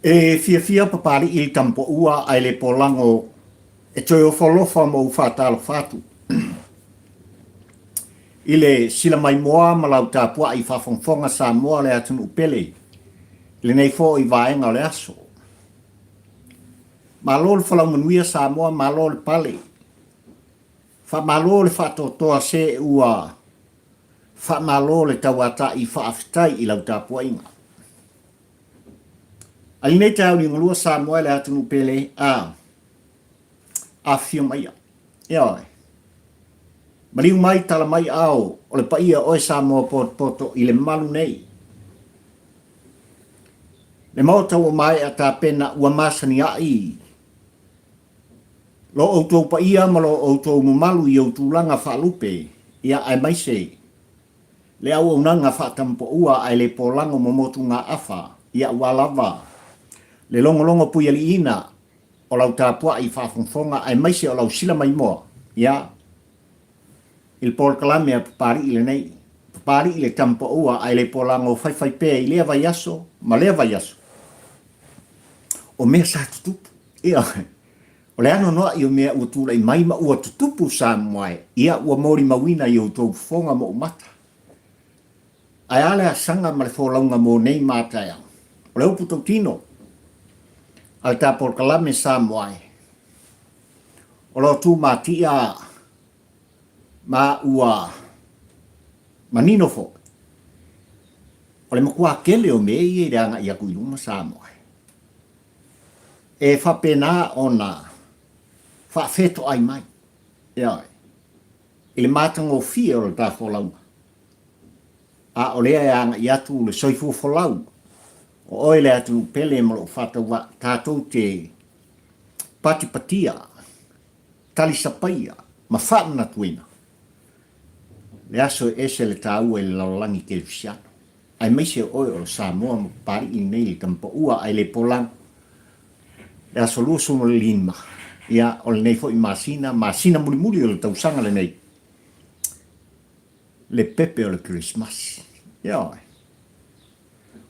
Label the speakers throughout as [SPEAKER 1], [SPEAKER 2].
[SPEAKER 1] E fiafia Papali'i i le tamapoua ae le polago e toe ofo alofa ma ou faatalofa atu i le silamaimoa ma lau tapuai faafogafoga Samoa le atunuu pele i lenei foi vaega o le aso. Malo le folau manuia Samoa, malo le pale. Faamalo le faatoatoa se ua faamalo le tauata'i faafetai i lau tapuaiga. A i lenei taeao liugalua Samoa e le atunuu pele a afifio maia. Ioe. Maliu mai tala mai ao o le paia oe Samoa potopoto i le malu nei. Le maota ua maea tapena ua masani ai lo outou paia ma lo outou mamalu i ou tulaga faalupe, ia aemaise le auaunaga faatamapaua ae le polago ma motugaafa, ia aua lava le logologo puialiiina o lau tapuai faafogafoga aemaise o lau silamaimoa, ia, i le polokalame a Papali'i lenei, Papali'i le tamapaua ae le polago faifaipea i lea vaiaso ma lea vaiaso. O mea sa tutupu, ia, o le anoanoai o mea ua tulai mai ma ua tutupu Samoa e, ia, ua molimauina i outou fofoga ma ou mata. Ae a le asaga ma le folauga mo nei ma taeao? O le upu tautino a le ta polokalame Samoa e, o lo o tumatia ma ua manino foi, o le matua tele o mea ia i le agai atu i luma Samoa e. E faapena ona faafetoai mai, ioe, i le matagofie o le ta folauga, a o lea e agai atu le soifua folau o oe le atunuu pele ma lou faatauvaa, tatou te patipatia, talisapaia ma faamanatuina le aso e ese le taua i le lalolagi kerisiano, aemaise o oe o le Samoa ma Papali'i lenei le tamapaua ae le polago le aso 25 ia o lenei foi masina, masina mulimuli o le tausaga lenei, le pepe o le Kerisimasi. Ioe.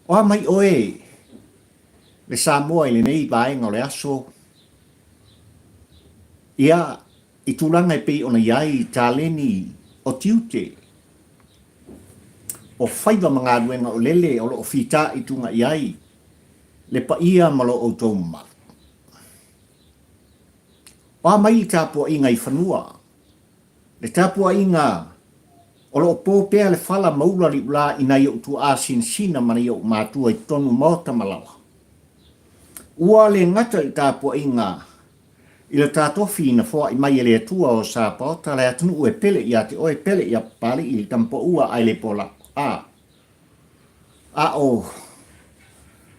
[SPEAKER 1] O a mai oe le Samoa i lenei vaega o le aso, ia, i tulaga e pei ona i ai taleni o tiute, o faiva ma galuega o lele o lo o fitaituga i ai le paia ma lo outou mamalu. O a mai le tapuaiga i fanua Le tapuaiga o lo o po pea le fala ma ula liulā i nai ou tuaa sinasina ma nai ou matua i totonu o maota ma laoa. Ua le gata i le tapuaiga i le ta tofi na foai mai e le Atua o Sapaota le atunuu e pele ia te oe, pele ia Papali'i le tamapaua ae le polako, a, a o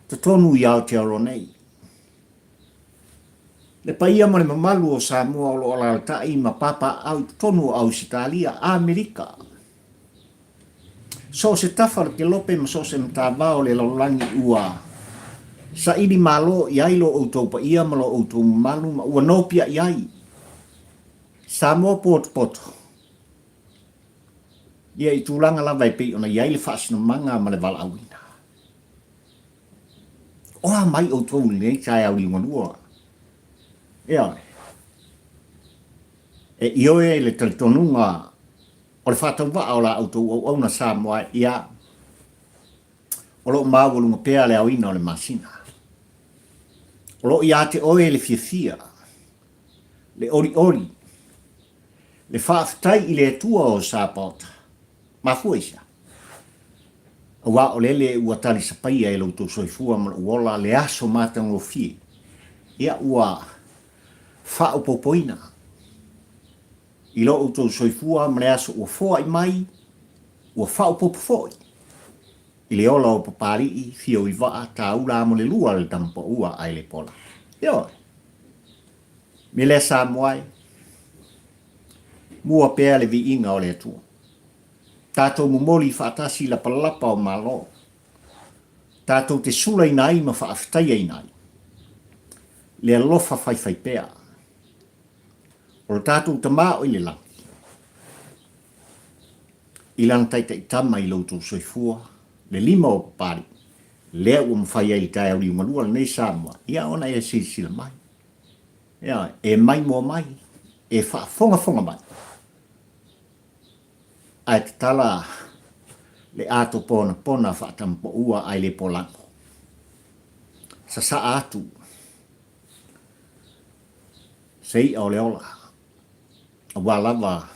[SPEAKER 1] totonu i Aotearoa nei. Le paia ma le mamalu o Samoa o lo o alaalatai ma papaaao i totonu o Ausetalia, Amerika, so o se tafa o le kelope ma so o se matavao o le lalolagi ua saili malo i ai lo outou paia ma lo outou mamalu ma ua nopiai ai Samoa potopoto ia i tulaga lava e pei ona i ai le faasinomaga ma le valaauina. O a mai outou i lenei taeao liugalua? Ioe. E ioe le talitonuga o le faatauvaa o la outou auauna Samoa ia o lo o maualuga pea le aoina o le masina. O lo o ia te oe le fiafia, le olioli, le faafetai i le Atua o Sapaota. Mafua i se a? Aua o lele ua talisapaia e lo outou soifua ma lou ola le aso matagofie, ia ua faaopoopoina i lo outou soifua ma le aso ua foai mai, ua faaopoopo foi i le ola o Papali'i, Fioivaa, Taula Amolelua le Tamapaua ae le Pola. Ioe. Me lea Samoa e, mua pea le viiga o le Atua. Tatou momoli faatasi lapalapa o Malo, tatou te sulaina ai ma faafetaiaina ai le alofa faifaipea o lo tatou Tama o i le lagi i lana taitaitama i lo outou soifua, le lima o Papali'i. Lea ua mafai ai i le taeao liugalua lenei Samoa, ia ona e silasila mai. Ia, e maimoa mai, e faafogafoga mai. Ae tatala le ato ponapona faatamapaua ae le polago. Sasaa atu se i'a o le ola, aua lava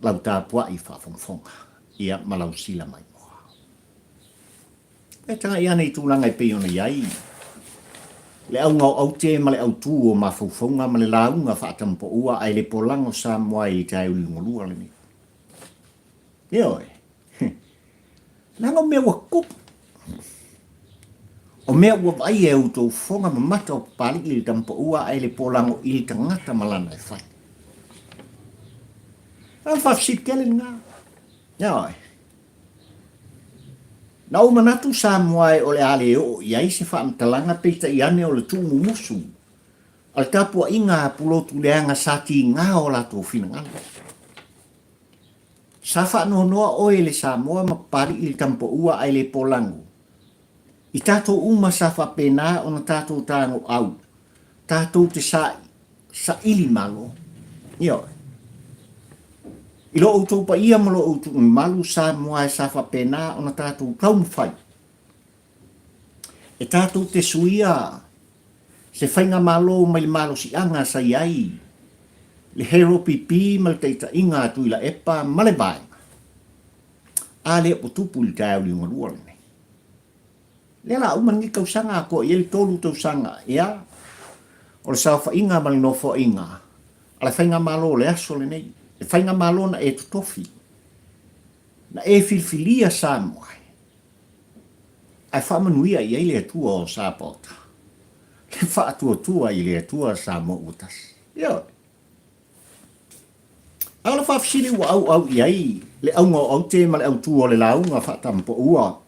[SPEAKER 1] lau tapua'i faafogafoga, ia ma lau sila maimoa. E tagai ane i tulaga e pei ona i ai le auga o aute ma le autū o mafaufauga ma le lauga faatamapaua ae le polago Samoa i le taeao liugalua lenei. Ioe. Leaga o mea ua tupu. O mea ua vaaia e outou fofoga ma mata o Papali'i i le tamapaua ae le polago i le tagata ma lana e fai. O le faafesili tele lena. Ioe. Na ou manatu Samoa e o le a le oo i ai se faamatalaga peitai ane o le tuumumusu a le tapuaiga a Pulotu leaga sa tiga o latou finagalo. Sa faanoanoa oe e le Samoa ma Papali'i i le Tamapaua ae le polago. I tatou uma sa faapena ona tatou tagoau, tatou te sa'i, saili malo. Ioe. I lo outou paia ma lo outou mamalu Samoa e sa faapena ona tatou taumafai e tatou te suia se faigamalo mai le malosiaga sa i ai le Hero PP ma le taitaiga a Tuilaepa ma le vaega a lea ua tupu i le taeao liugalua lenei. Lea la uma lenei tausaga atoa i ai le 3 tausaga, ia, o le saofaiga ma le nofoaiga a le Faigamalo o le aso lenei, le Faigamalo na e totofi, na e filifilia Samoa ai, ae faamanuia i ai le Atua o Sapaota, le faatuatua i le Atua Samoa ua tasi. Ioe. A o le faafesili ua auau i ai le auga o aute ma le autu o le lauga faatamapaua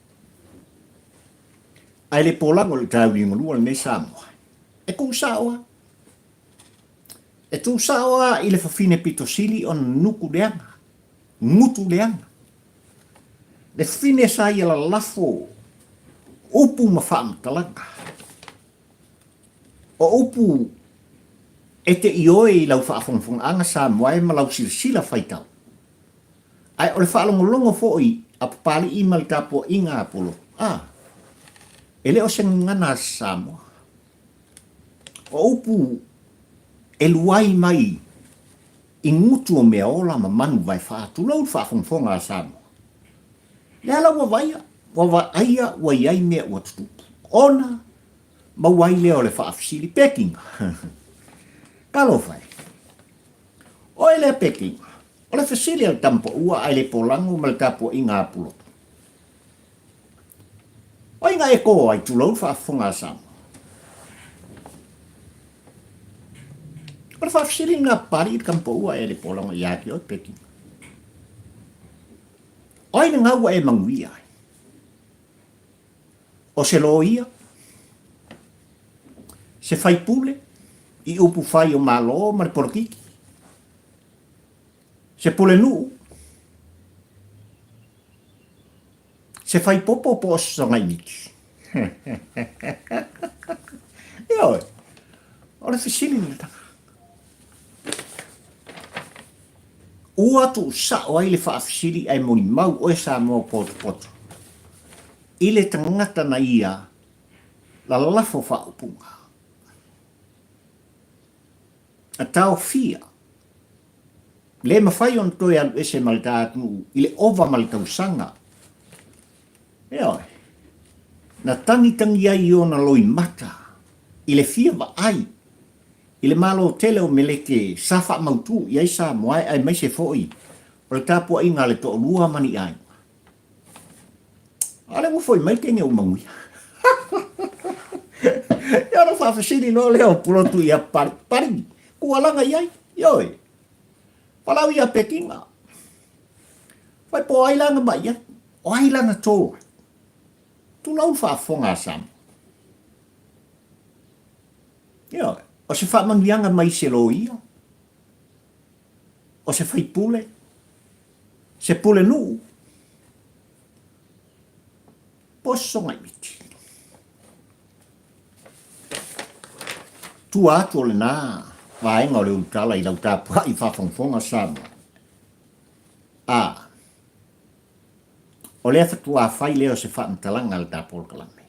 [SPEAKER 1] ae le polago i le taeao lenei Samoa, e tuusao lava. E tuusao lava i le fafine pito sili ona nuku leaga, gutu leaga. Le fafine sa ia lalafo upu ma faamatalaga. O upu e te ioe i lau faafogafogaaga Samoa e ma lau silasila faitau. Ae o le faalogologo foi a Papali'i ma le tapuaiga a Pulotu, a, e le o se gagana a se Samoa. O upu e luai mai i gutu o meaola ma manu vaefa, tulou le faafogafoga a Samoa. Lea la ua vaaia, ua vaaia ua i ai mea ua tutupu. Ona maua ai lea o le faafesili, Pekinga. Talofa e. Oe lea Pekinga, o le fesili a le tamapaua ae le polago ma le tapuaiga a Pulotu. O ai na e kō ai, tulou le faafofoga a Samoa. O le faafesili lena a Papali'i i le tamapaua ae le polago ia te oe Pekinga. O ai lena ua e manuia ai? O se loia? Se faipule i upu fai o Malo ma le polokiki? Se pulenuu? Se faipopo po o se sogaimiti? Ioe, o le fesili lena. Ua tuusao ai le faafesili ae molimau oe Samoa potopoto i le tagata na ia lalafo faaupuga. A taofia, le mafai ona toe alu ese ma le ta atunuu i le ova ma le tausaga. Ioe, na tagitagi ai i ona loimata i le fia vaai I le Malo tele o Meleke sa faamautū i ai Samoa aemaise foi o le tapuaiga a le toalua ma ni aiga. A o lea ua foi mai teine o Manuia. Ia ona faafesili loa lea o Pulotu ia Pali, Pali, kualaga i ai, ioe, palau ia Pekinga. Fai po o ai lana mai ai, o ai lana tō ai. Tulou le faafofoga a Samoa. Ioe, o se faamanuiaga mai se loia, o se faipule, se pulenuu, po Oso ngai miti. Tua atu o lena vaega o le ulutala i lau tapuai faafogafoga Samoa. A, o lea faatoa fai lea o se faamatalaga a le ta polokalame.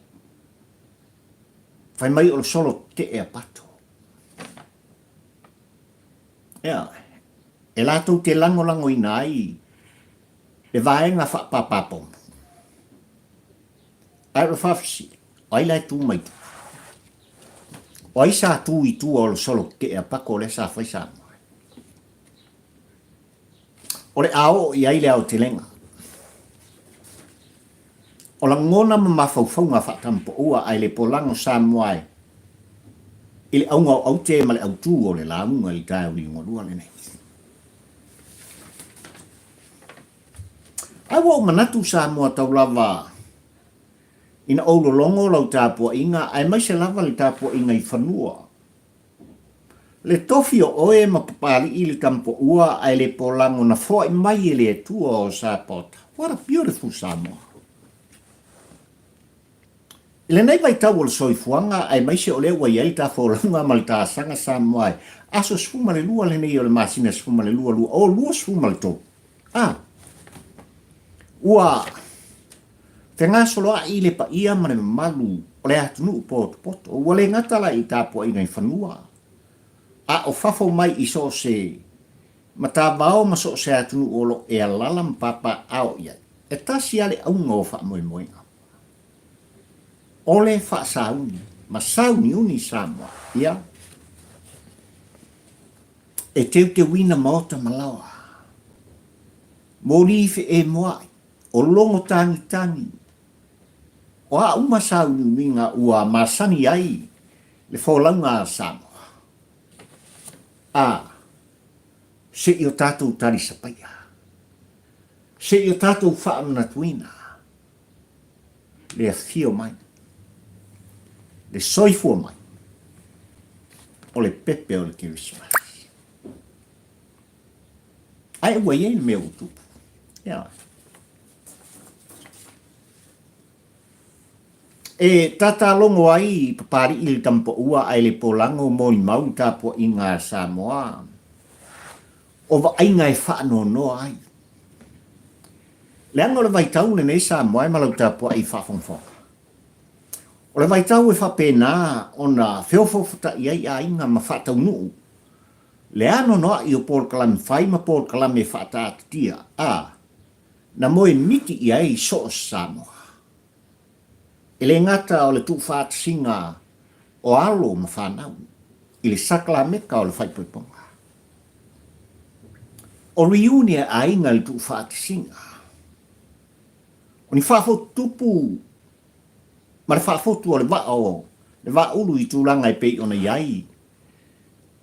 [SPEAKER 1] Fai mai o le solo tetee a Pato. Ea, e latou te lagolagoina ai le vaega faapāpāpono. Ae o le faafesili, o ai la e tu mai tua? O ai sa tu i tua o le solo tetee a Pato lea sa fai Samoa? O le a oo i ai le aotelega. O lagona ma mafaufauga faatampaua ae le polago Samoa e i le auga o aute ma le autū o le lauga i le taeao liugalua lenei. Ae ua ou manatu Samoa tau lava ina ou lologo lau tapuaiga aemaise lava le tapuaiga i fanua. Le tofi o oe ma Papalii le Tamapoua ae le polago na foai mai e le Atua o Sapota. What a beautiful Samoa! I lenei vaitau o le soifuaga aemaise o lea ua i ai le ta folauga ma le ta asaga Samoa e aso 12 lenei o le masina 12 2023, a ua fegasoloai le paia ma le mamalu o le atunuu potopoto, ua le gata la i tapuaiga i fanua, a o fafo mai i so o se matavao ma so o se atunuu o lo o e alala ma papaaao i ai. E tasi lava le auga o faamoemoega, o le faasauni ma sauniuni Samoa, ia, e teuteuina maota ma laoa, moli feemoa'i, o logo tagitagi, o a uma sauniuniga ua masani ai le folauga a Samoa, a se i o tatou talisapaia, se i o tatou faamanatuina le afio mai, le soifua mai o le pepe o le Kerisimasi. Ae ua i ai le mea ua tupu. Ia. E tatalogo ai Papali'i le Tamapaua ae le polago molimau i tapuaiga a Samoa o vaaiga e faanoanoa ai. Leaga o le vaitau lenei Samoa e ma lau tapuai faafogafoga. O le vaitau e faapena ona feofoofotai ai aiga ma faataunuu le anoanoai o polokalame fai ma polokalame faataatitia a na moe miti i ai so o se Samoa. E le gata o le tuufaatasiga o alo ma fanau i le sakalameta o le faaipoipoga. O reunion a aiga i le tuufaatasiga. O ni faafotutupu ma le faafotu o le vaa o le vaaulu i tulaga e pei ona i ai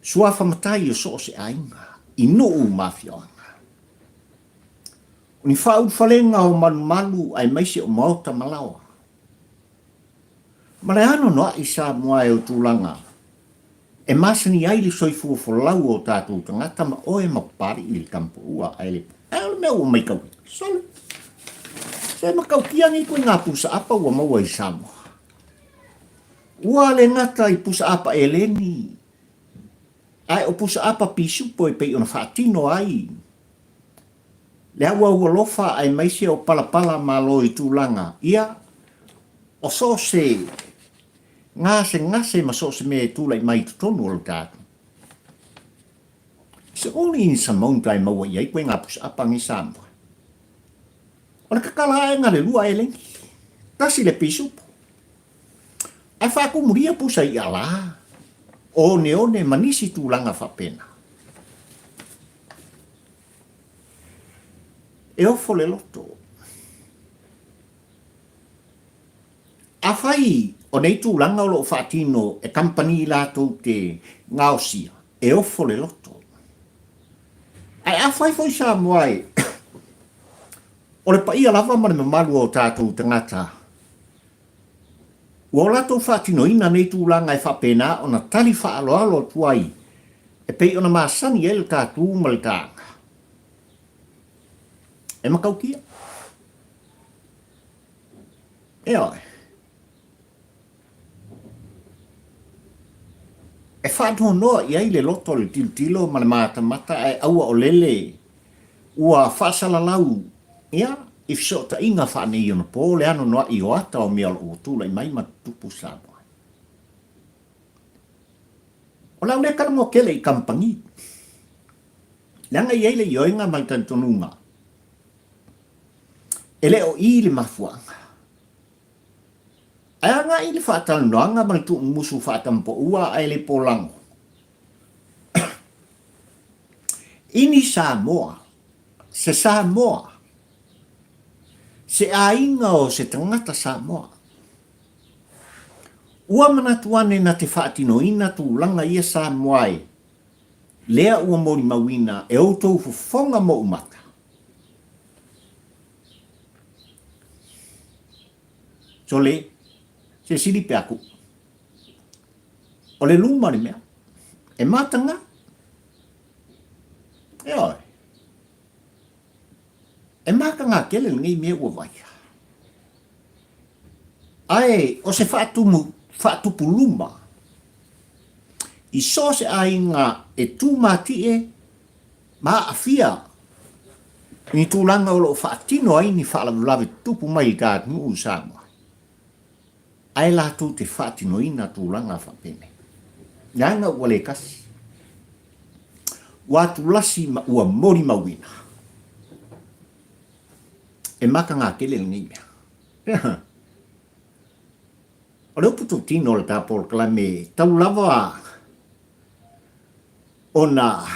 [SPEAKER 1] suafa matai o so o se aiga i nuu ma afioaga. O ni faaulufalega o malumalu aemaise o maota ma laoa. Ma le anoanoai Samoa e o tulaga e masani ai le soifua folau o tatou tagata ma oe ma Papali'i le Tamapuua ae le Ae o le mea ua maitauina, sole, se matautia nei ituaiga pusaapa ua maua i Samoa. Ua le gata i pusaapa eleni, ae o pusaapa pisupo e pei ona faatino ai le auaualofa aemaise o palapala malo i tulaga ia o so o se gasegase ma so o se mea e tulai mai i totonu o lo tatou. It's only in Samoa e maua i ai koe ngā pusaapa nei Samoa. O le kakala aenga le lua eleni. Tasi le pisupo. Ae faakumulia pusa i alā, oneone ma nisi tulaga faapena. E ofo le loto. Afai o nei tulaga o lo o faatino e kamupani latou te gaosia, e ofo le loto. Ae afai foi Samoa e o le paia lava ma le mamalu o tatou tagata ua o latou faatinoina nei tulaga e faapena ona tali faaaloalo atu ai e pei ona masani ai le tatou ma le taga. E matautia. Ioe. E faanoanoa i ai le loto le tilotilo ma le matamata ae aua o lele ua faasalalau ia i fesootaiga faaneionapo le anoanoai o ata o mea o lo o ua tulai mai ma tutupu Samoa. O le au lea talanoa tele i kamupani. Leaga e i ai le ioega ma le talitonuga e le o i le mafuaaga. Ae agai le faatalanoaga ma le tuumumusu faatampoua ae le polago i ni Samoa, se Samoa, se aiga o se tagata Samoa. Ua manatu ane na te faatinoina tulaga ia Samoa e lea ua molimauina e outou fofoga ma ou mata. Sole, se sili pe aku. O le luma le mea. E mataga. Ioe. E mataga tele lenei mea ua vaia. Ae o se faatumu, faatupu luma i so o se aiga e tū matie ma aafia i ni tulaga o lo o faatino ai ni faalavelave tutupu mai i ta atunuu i Samoa, ae latou te faatinoina tulaga faapenei. Leaga ua le tasi. Ua atulasi ma ua molimauina. E mataga tele lenei mea. O le upu tūtino o le ta polokalame talu lava ona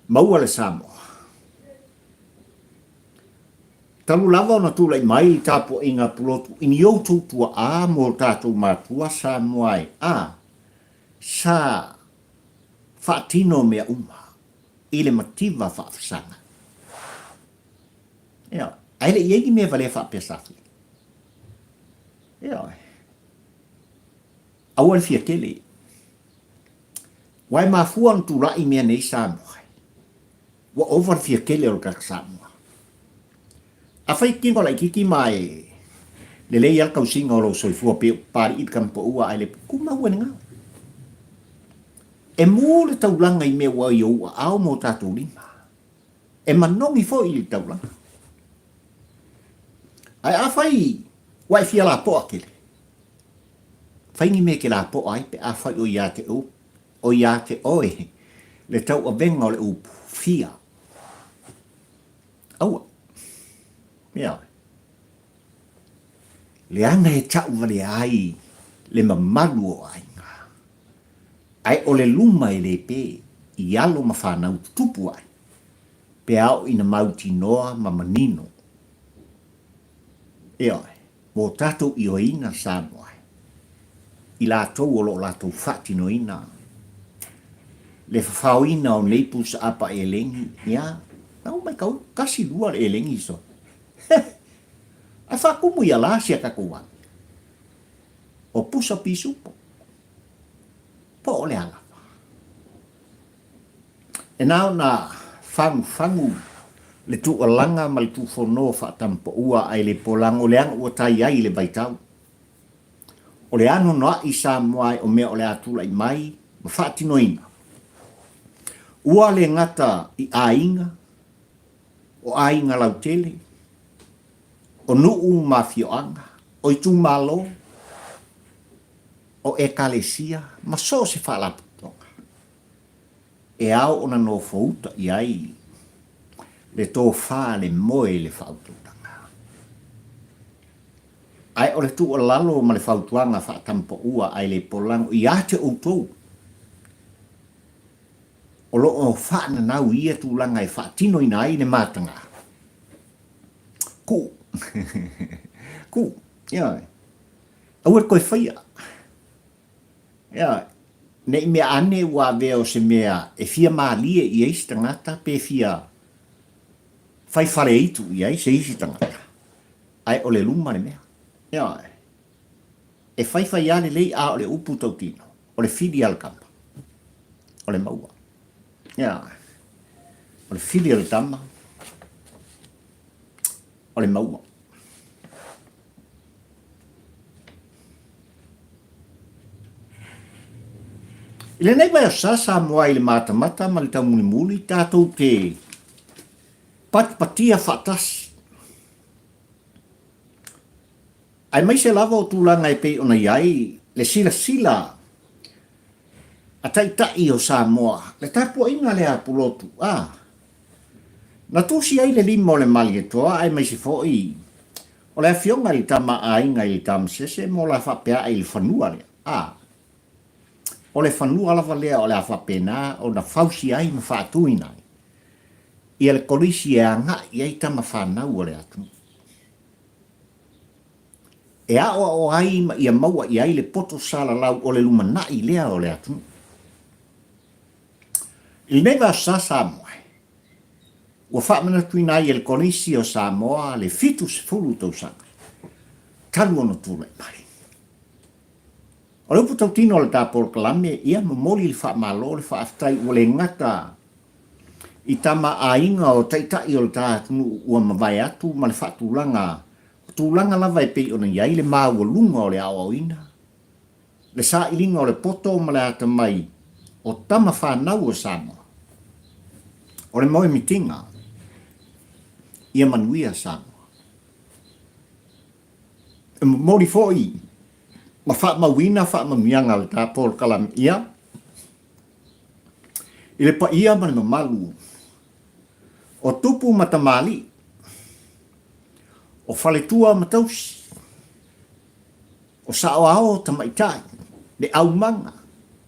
[SPEAKER 1] maua le Samoa. Talu lava ona tulai mai le tapuaiga pulotu i ni outou tuaa mo tatou matua Samoa e a sa faatino mea uma i le mativa faafesaga. Ioe, ae le i ai ni mea valea faapea sa fia. Ioe. Aua le fia tele. Ua e mafua ona tulai mea nei Samoa. Ua ova le fia tele o le tagata Samoa. Afai tino laititi ma e lelei a le tausiga o lou soifua pe papalii le tamapoua ae le tumau e lena. E mu le taulaga i mea ua i ou aao ma o tatou lima. E manogi foi le taulaga. Ae afai ua e fia lapoa tele, fai ni mea e te lapoa ai pe afai o ia te ou, o ia te oe le tauavega o le upu fia. Aua. Ioe. Leaga e tau valea ai le mamalu o aiga. Ae o le luma e le pe i alo ma fanau tutupu ai, pe a oo ina mautinoa ma manino. Ioe, mo tatou ioeina Samoa i latou o lo o latou faatinoina le fafaoina o nei pusaapa elegi, ia, na ua maitau, tasi lua le elegi so. Ae faatumu ia la si a tatou ame. O pusa pisupo. Po o le a lava. E na ona fagufagu le tuualaga ma le tuufono faatampoua ae le polago leaga ua tai ai le vaitau. O le anoanoai Samoa o mea o le a tulai mai ma faatinoina. Ua le gata i aiga, o aiga lautele, o nuu ma afioaga, o itumalo, o Ekalesia ma so o se faalapotopotoga e ao ona nofouta i ai le tofa le moe i le faautautaga. Ae o le tuualalo ma le fautuaga faatampoua ae le polago ia te outou o lo o faananau i ia tulaga e faatinoina ai le mataga. Kuu. Kuu. Ioe. Aua le toe faia. Ioe. Ne i mea ane ua avea o se mea e fia malie i ai se tagata pe fia fai faleitu i ai se isi tagata, ae o le luma le mea. Ioe. E faifai lava lelei a o le upu tautino, o le fili a le tama, o le maua. Ioe. O le fili a le tama, o le maua. I lenei vaiaso sa Samoa i le matamata ma le taumulimuli tatou te patipatia faatasi. Aemaise lava o tulaga e pei ona i ai le silasila a Taitai o Samoa, le tapuaiga lea a Pulotu, a na tusi ai le lima o le Malietoa aemaise foi o le afioga i le Tama a Aiga i le Tamasese mo la faapea i le fanua lea, a o le fanua lava lea o le a faapena ona fausia ai ma faatuina ai ia le Kolisi e agai i ai tama fanau o le atunuu. E aoao ai ma ia maua i ai le poto salalau o le lumanai lea o le atunuu. I lenei vaiaso sa Samoa, ua faamanatuina ai e le Kolisi o Samoa le 70 tausaga talu ona tulai mai. O le upu tautino a le ta polokalame, ia momoli le faamalo, le faafetai ua le gata i tama aiga o taitai o le ta atunuu ua mavae atu ma le faatulaga o tulaga lava e pei ona i ai le maualuga o le aoaoina, le sailiga o le poto ma le atamai o tama fanau o Samoa. O le moemitiga, ia manuia Samoa. E momoli foi ma faamauina faamanuiaga a le ta polokalame ia I le paia ma le mamalu o tupu ma tamalii, o faletua ma tausi, o saoao tamaitai, le aumaga,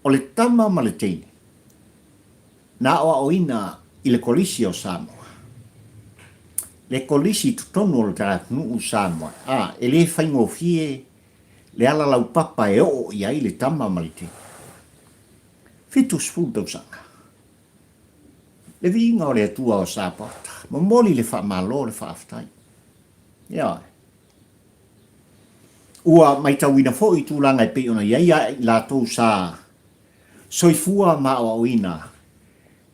[SPEAKER 1] o le tama ma le teine, na aoaoina i le Kolisi o Samoa. Le Kolisi i totonu o le ta atunuu Samoa, a, e le faigofie le ala laupapa e oo i ai le tama ma le teine. 70 tausaga. Le viiga o le Atua o Sapata, momoli le faamalo le faafetai. Ioe. Ua maitauina foi tulaga e pei ona i ai a i latou sa soifua ma aoaoina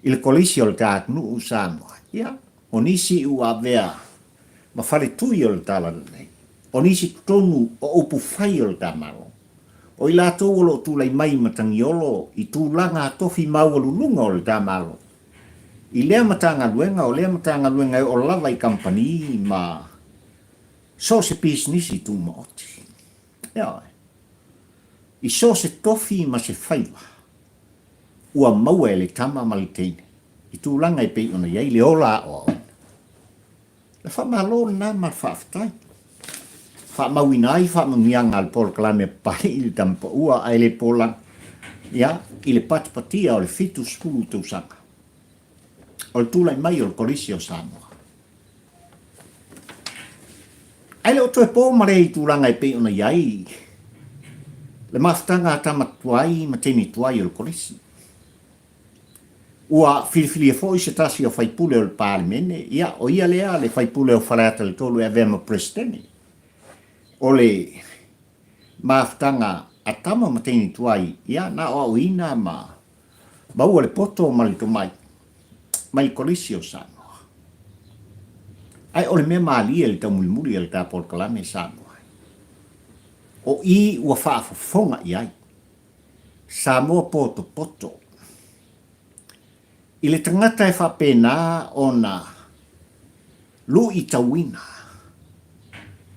[SPEAKER 1] i le Kolisi o le ta atunuu Samoa. Ia, o nisi ua avea ma faletui o le Talalelei, o nisi totonu o upufai o le ta Malo. O i latou o lo o tulai mai i Matagiolo i tulaga tofi maualuluga o le ta Malo. I lea Matagaluega, o lea Matagaluega e oo lava i kamupani ma so o se pisinisi tumaoti. Ioe. I so o se tofi ma se faiva ua maua e le tama ma le teine i tulaga e pei ona i ai le ola aoaoina. Le faamalo lena ma le faafetai. Faamauina ai faamanuiaga a le polokalame a Papalii i le Tamapaua ae le po ia, i le patipatia o le 70 tausaga o le tulai mai o le Kolisi o Samoa. Ae le o toe po ma le i tulaga e pei ona i ai le mafutaga a tama tuai ma teine tuai o le Kolisi. Ua filifilia foi se tasi o faipule o le Palemene, ia, o ia lea le faipule o Faleata le 3 e avea ma Peresetene o le mafutaga a tama ma teine tuai, ia, na aoaoina ma maua le poto ma le tomai mai Kolisi o Samoa. Ae o le mea malie i le taumulimuli a le ta polokalame Samoa, o i ua faafofoga i ai Samoa potopoto. I le tagata e faapena ona luitauina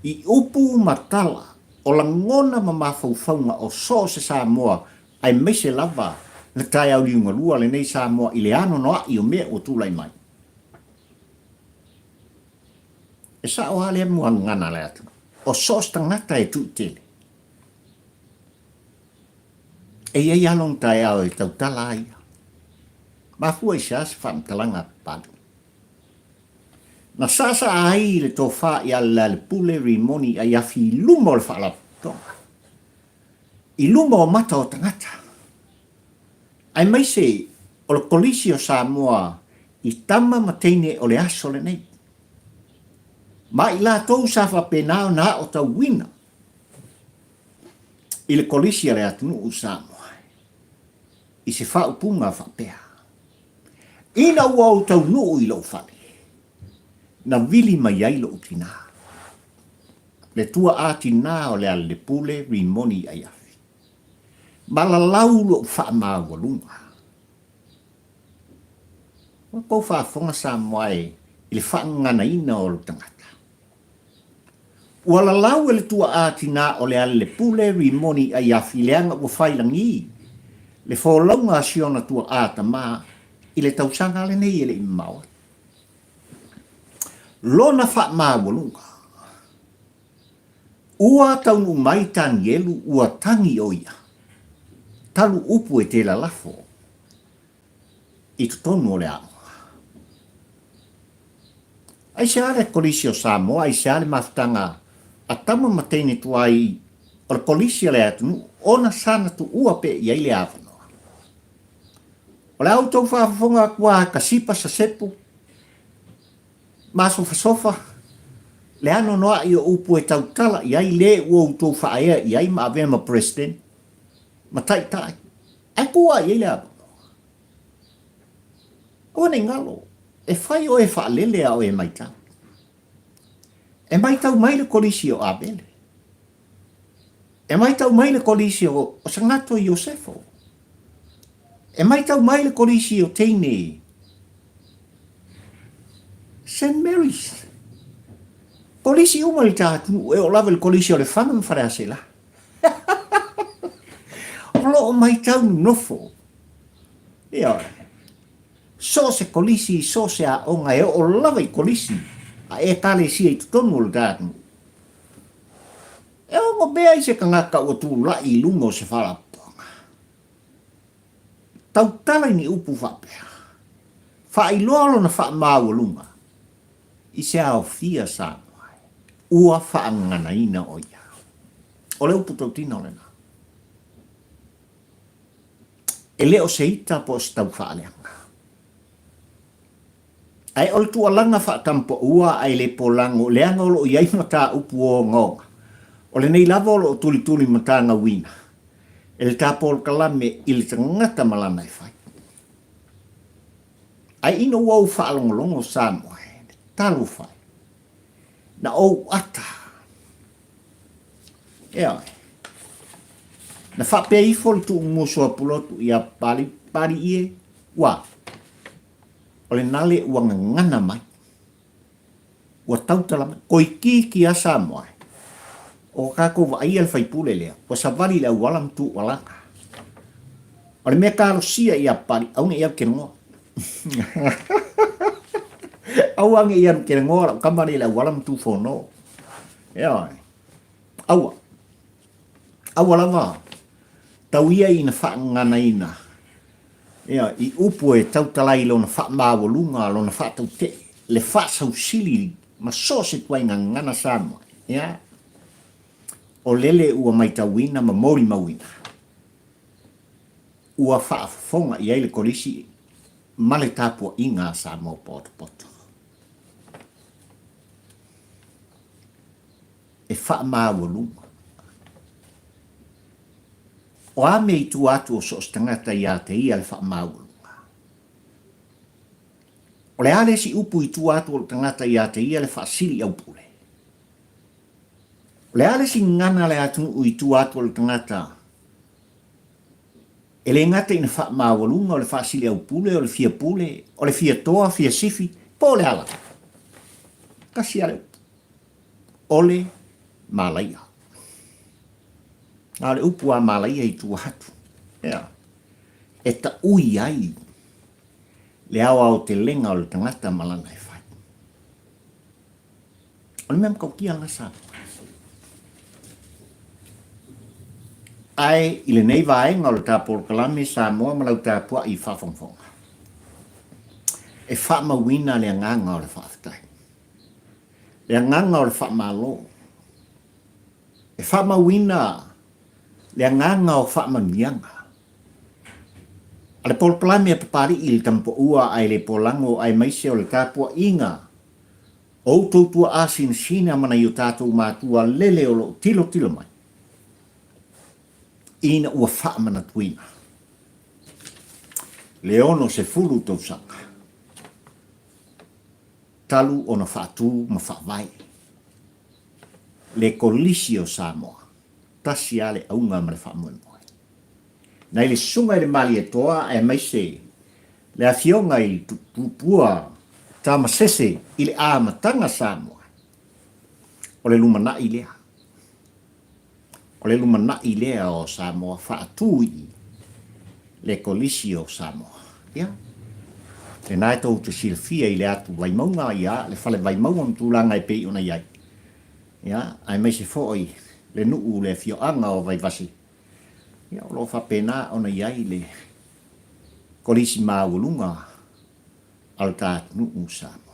[SPEAKER 1] i upu ma tala o lagona ma mafaufauga o so o se Samoa aemaise lava le taeao liugalua lenei Samoa i le anoanoai o mea ua tulai mai. E sao lava lea muagana a le atunuu, o so o se tagata e tuitele. E i ai lava lona taeao e tautala ai ia. Mafua i se a se faamatalaga a Papalii? Na saasaa ai le tofa ia Lealailepule Rimoni Aiafi i luma o le Faalapotopotoga, i luma o mata o tagata, aemaise o le Kolisi o Samoa i tama ma teine o le aso lenei, ma i latou sa faapena ona aotauina i le Kolisi a le atunuu o Samoa i se faaupuga faapea, Ina ua ou taunuu i lou fale, na vili mai ai lou tinā, le tuaa tinā o Lealailepule Rimoni Aiafi. Ma lalau lou faamaualuga. Ua tou faafofoga Samoa e i le faagaganaina o lou tagata. Ua lalau e le tuaa tinā o Lealailepule Rimoni Aiafi leaga ua fai lagi le folauga a si ona tuaa tama i le tausaga lenei e le i mamao atu. Lona faamaualuga. Ua taunuu mai Tanielu ua tagi o ia, talu upu e te lalafo i totonu o le aoga. Aisea le Kolisi o Samoa, aisea le mafutaga a tama ma teine tuai o le Kolisi a le atunuu ona sana tuua pea i ai le avanoa? O le a outou faafofoga atu a kasipa sasepu Masofasofa, le anoanoai o upu e tautala i ai le ua outou faaea i ai ma avea ma President, ma Taitai, ae tuu lava i ai le avanoa. Aua ne i galo, e fai oe e faalele a o e maitau. E maitau mai le Kolisi o Abele. E maitau mai le Kolisi o Sagato Iosefo. E maitau mai le Kolisi o Teine Saint Mary's. Kolisi uma i le ta atunuu, e oo lava i le Kolisi o Lefaga ma Faleaseela. O lo o maitau nonofo. Ioe. So o se kolisi, so o se aoga e oo lava i kolisi a Ekalesia i totonu o le ta atunuu. E ono mea i se tagata ua tulai i luga o se faalapotopotoga. Tautala i ni upu faapea. Faailoa lona faamaualuga i se aofia Samoa ua faagaganaina o ia. O le upu tautino lena. E le o se ita po o se taufaaleaga. Ae o le tuualaga faatampoua ae le polago leaga o lo o i ai mataupu ogaoga. O lenei lava o lo o tulituli matagauina e le ta polokalame i le tagata ma lana e fai. Ae ina ua ou faalogologo Samoa e, talofa e, na ou ata. Ioe. Na faapea ifo le tuumusu a Pulotu ia Papalii, Papalii e, ua. O le nale ua gagana mai. Ua tautala mai. Koikiiki a Samoa e. O ka tatou vaaia le faipule lea, ua savali i le auala ma tuualaga. O le mea talosia ia Papalii, aua ne i alu ke logoa. Aua ne i alu ke logoa lau tama lea i le auala ma tufono. Ioe. Aua. Aua lava. Tau ia ina faagaganaina Ioe, i upu e tautala ai lona faamaualuga, lona faatautee, le faasausili ma so o se ituaiga gagana Samoa, ia, o lele ua maitauina ma molimauina, ua faafofoga i ai le Kolisi ma le tapuaiga a Samoa potopoto. E faamaualuga. O a mea i tua atu o so o se tagata iā te ia le faamaualuga? O le a le isi upu i tua atu o le tagata iā te ia le faasili aupule? O le a le isi gagana a le atunuu i tua atu o le tagata e le gata ina faamaualuga o le faasili aupule, o le fia pule, o le fia toa, fia sifi, po o le a lava? Tasi lava le upu. O le malaia. A o le upu a malaia i tua atu, ea, e taui ai le aoaotelega o le tagata ma lana e fai. O le mea matautia lena sa. Ae i lenei vaega o le ta polokalame Samoa ma lau tapuai faafogafoga, e faamauina le agaga o le faafetai, le agaga o le faamalo, E faamauina le agaga o faamanuiaga a le polokalame a Papalii i le Tamapoua ae le Polago aemaise o le tapuaiga o outou tuaa sinasina ma nai o tatou matua lele o lo o tilotilo mai ina ua faamanatuina le 60 tausaga talu ona faatu ma faavae le Kolisi o Samoa, tasi lava le auga ma le faamoemoe. Nai le Susuga i le Malietoa aemaise le Afioga i le Tupua Tamasese i le amataga Samoa. O le lumanai lea. O le lumanai lea o Samoa faatu i le Kolisi o Samoa. Ia, lena e tou te silafia i le atu Vaimauga, ia, le fale Vaimauga ma tulaga e pei ona i ai. Ia, aemaise foi le nuu le afioaga o Vaivase, ia, o lo o faapena ona i ai le Kolisi maualuga a lo ta atunuu Samoa.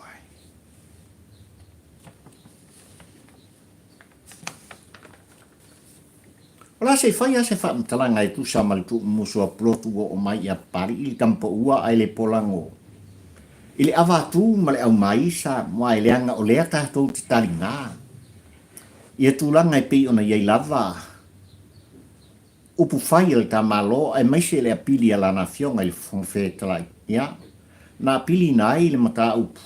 [SPEAKER 1] O le a se i fai lava se faamatalaga e tusa ma le tuumumusu a Pulotu ua oo mai ia Papalii le tamapaua ae le polago i le avatu ma le aumai Samoa e leaga o lea tatou te taliga ia tulaga e pei ona i ai lava upu fai a le ta Malo aemaise le apili a lana Afioga i le Fofoga Fetalai ia na apiliina ai le mataupu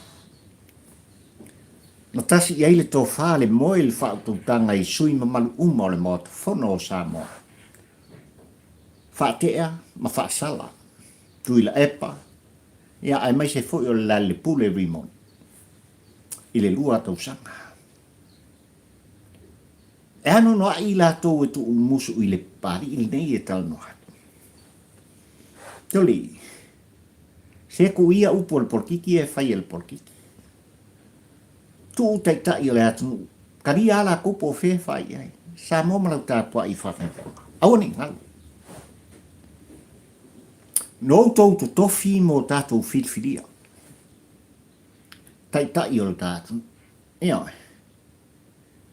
[SPEAKER 1] Na tasi i ai le tofa, le moe, le faautautaga i sui mamalu uma o le Maota Fono o Samoa. Faatea ma faasala, Tuilaepa, ia aemaise foi o le Lealailepule Rimoni i le lua tausaga. E anoanoai i latou e tuumumusu i le Papalii lenei e talanoa atu. Toli, se ku ia upu o le polokiki e fai e le polokiki. Tuu taitai o le atunuu, talia a latou po o fea e fai i ai. Samoa ma lau tapuai i faafogafoga. Aua ne i galo. No outou totofi mo tatou filifilia. Taitai o le ta atunuu. Ioe.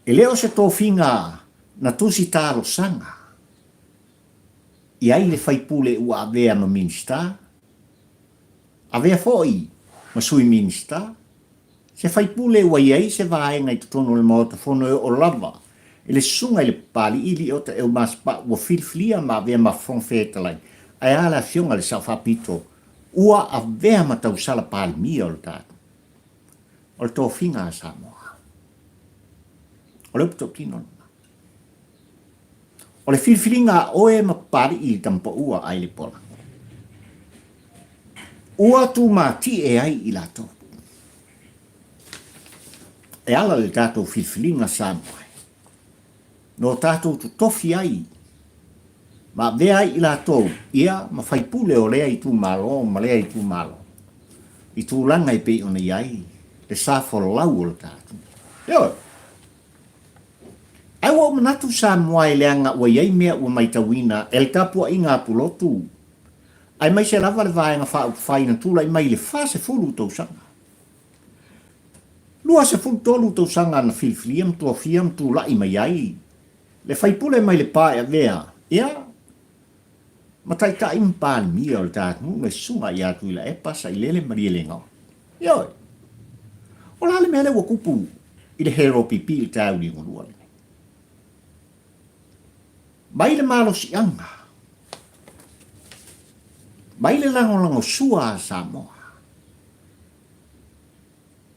[SPEAKER 1] E le o se tofiga na tusi talosaga i ai le faipule ua avea ma Minisita, Avea foi ma Sui Minisita, se faipule ua i ai se vaega i totonu o le Maota Fono e oo lava i le Susuga i le Papalii Liota Eumasepau ua filifilia ma avea ma Fofoga Fetalai, ae a le Afioga i le Sao Faapito ua avea ma tausala Palemia o le tatou o le tofiga a Samoa. O le upu tautino lena. O le filifiliga a oe ma Papalii i Tamapaua a i le pola. Ua tumatie ai i latou. E ala le tatou filifiliga Samoa. No tatou totofi ai ma avea ai i latou ia ma faipule o lea itumalo ma lea itumalo i tulaga e pei ona i ai le sa folau o le tatou. Ioe. Ae ua ou manatu Samoa e leaga ua i ai mea ua maitauina e le tapuaiga a Pulotu, aemaise lava le Vaega Faaupufai na tulai mai i le 40 tausaga. 23 tausaga na filifilia ma tofia ma tulai mai ai le faipule mai Lepa e avea, ia, ma Taitai ma Palemia o le ta atunuu le Susuga ia Tuilaepa Sailele Malielegaoi. Ioe. O le a le mea lea ua tupu i le Heropipi i le taeao liugalua lenei? Mai le malosiaga, mai le lagolagosua a Samoa,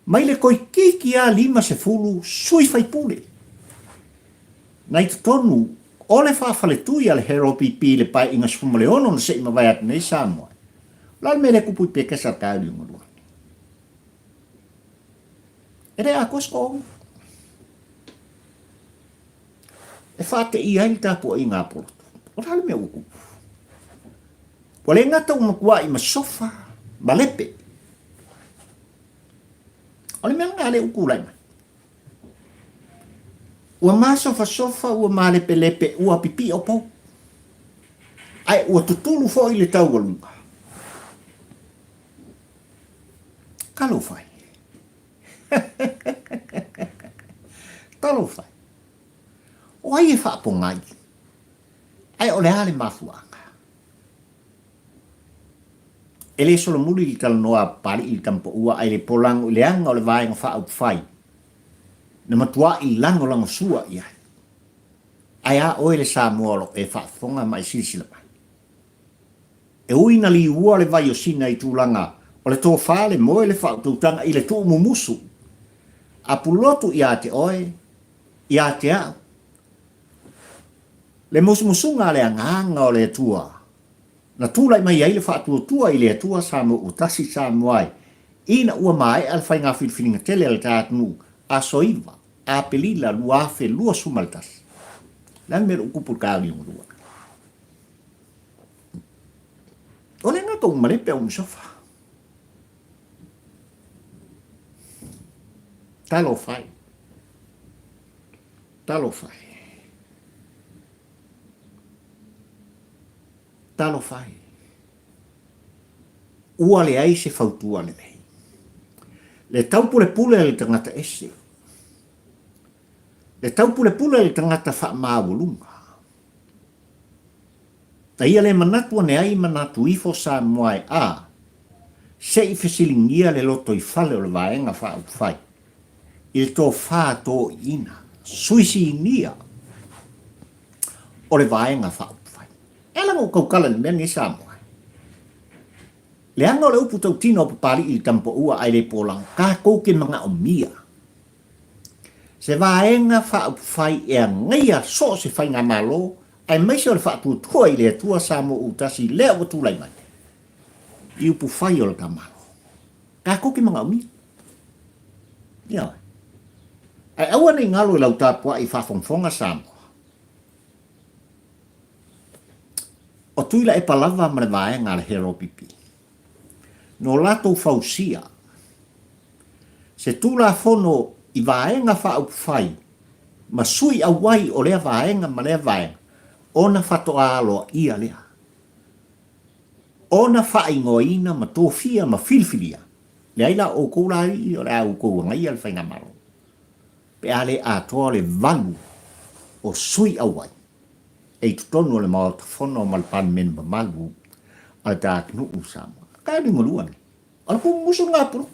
[SPEAKER 1] mai le toeitiiti lava 50 sui faipule na i totonu o le faafaletui a le Heropipi i le Paeaiga 16 na se i mavae atu nei Samoa. O le a le mea lea e tupu i Pekesa i le taeao liugalua lenei? E le atoa se toaono. E faateia ai le tapuaiga a Poloto. O le a le mea ua tupu? Ua le gata ua matuai ma sofa ma lepe. O le mea lena lea ua tulai mai. Ua masofasofa, ua malepelepe, ua pipio pou. Ae ua tutulu foi le taualuga. Talofa e. Talofa e. O ai e faapogai? Ae o le a le mafuaaga? E le solomuli le talanoa a Papalii i le tamapaua ae le polago i leaga o le Vaega Faaupufai na matuai lagolagosua i ai. Ae a oe le Samoa o lo o e faafofoga ma e silasila mai? E ui na liua le vai o Sina i tulaga o le tofa, le moe, le faautautaga i le tuumumusu a pulotu ia te oe, ia te au, le musumusuga a le Agaga o le Atua. Na tulai mai ai le faatuatua i le Atua Samoa ua tasi Samoa ai, ina ua maea le faiga filifiliga tele a le ta atunuu, aso 9 Aperila 2021. Le a le mea o lou tupu i le taeao liugalua? O le gata ua malepe au masofa. Talofa e. Talofa e. Talofa e. Ua leai se fautua lelei. Le taupulepule a le tagata ese. Le taupulepule a le tagata faamaualuga. Na ia le manatu ane ai manatu ifo Samoa e a, se i fesiligia le lotoifale o le Vaega Faaupufai i le tofa toeaiina, sui sinia o le Vaega Faaupufai. E ala ona ou tautala i le mea lenei Samoa. Leaga o le upu tautino a Papalii i le Tamapaua ae le polaga, tatou te manaomia se Vaega Faaupufai e agaia so o se faigamalo aemaise o le faatuatua i le Atua Samoa ua tasi lea ua tulai mai i upufai o le ta Malo. Tatou te manaomia. Ioe. Ae aua ne i galo i lau tapuai faafogafoga Samoa. O Tuilaepa lava ma le vaega a le HLPP. No latou fausia se Tulafono i vaega faaupufai ma sui auai o lea vaega ma lea vaega ona faatoa aloaia lea, ona faaigoaina ma tofia ma filifilia, leai la o outou la alii o le a outou agaia le Faigamalo pe a le atoa le valu o sui auai e i totonu o le Maota Fono ma le Palemene mamalu a le ta atunuu o Samoa. Ka liugalua nei. O le pumusu lena pulu.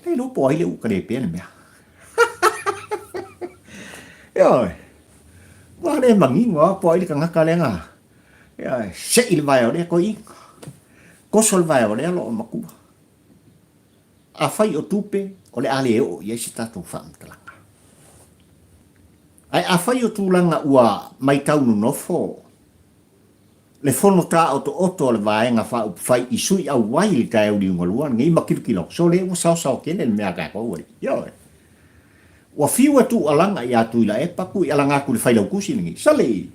[SPEAKER 1] Le iloa po o ai le uka le pea le mea. Ioe. Ua le manino lava po o ai le tagata lea na ioe, sei le vae o lea toeaina. Toso le vae o lea loo matua. Afai o tupe, o le a le oo i ai se tatou faamatalaga. Ae afai o tulaga ua maitau nonofo, le fono taotooto a le Vaega Faaupufai i sui auai i le taeao liugalua lenei ma kilokilo, sole ua saosao tele le mea a tatou alii. Ioe. Ua fiu e tuualaga ia Tuilaepa, tuialaga atu i le Failautusi lenei. Sole!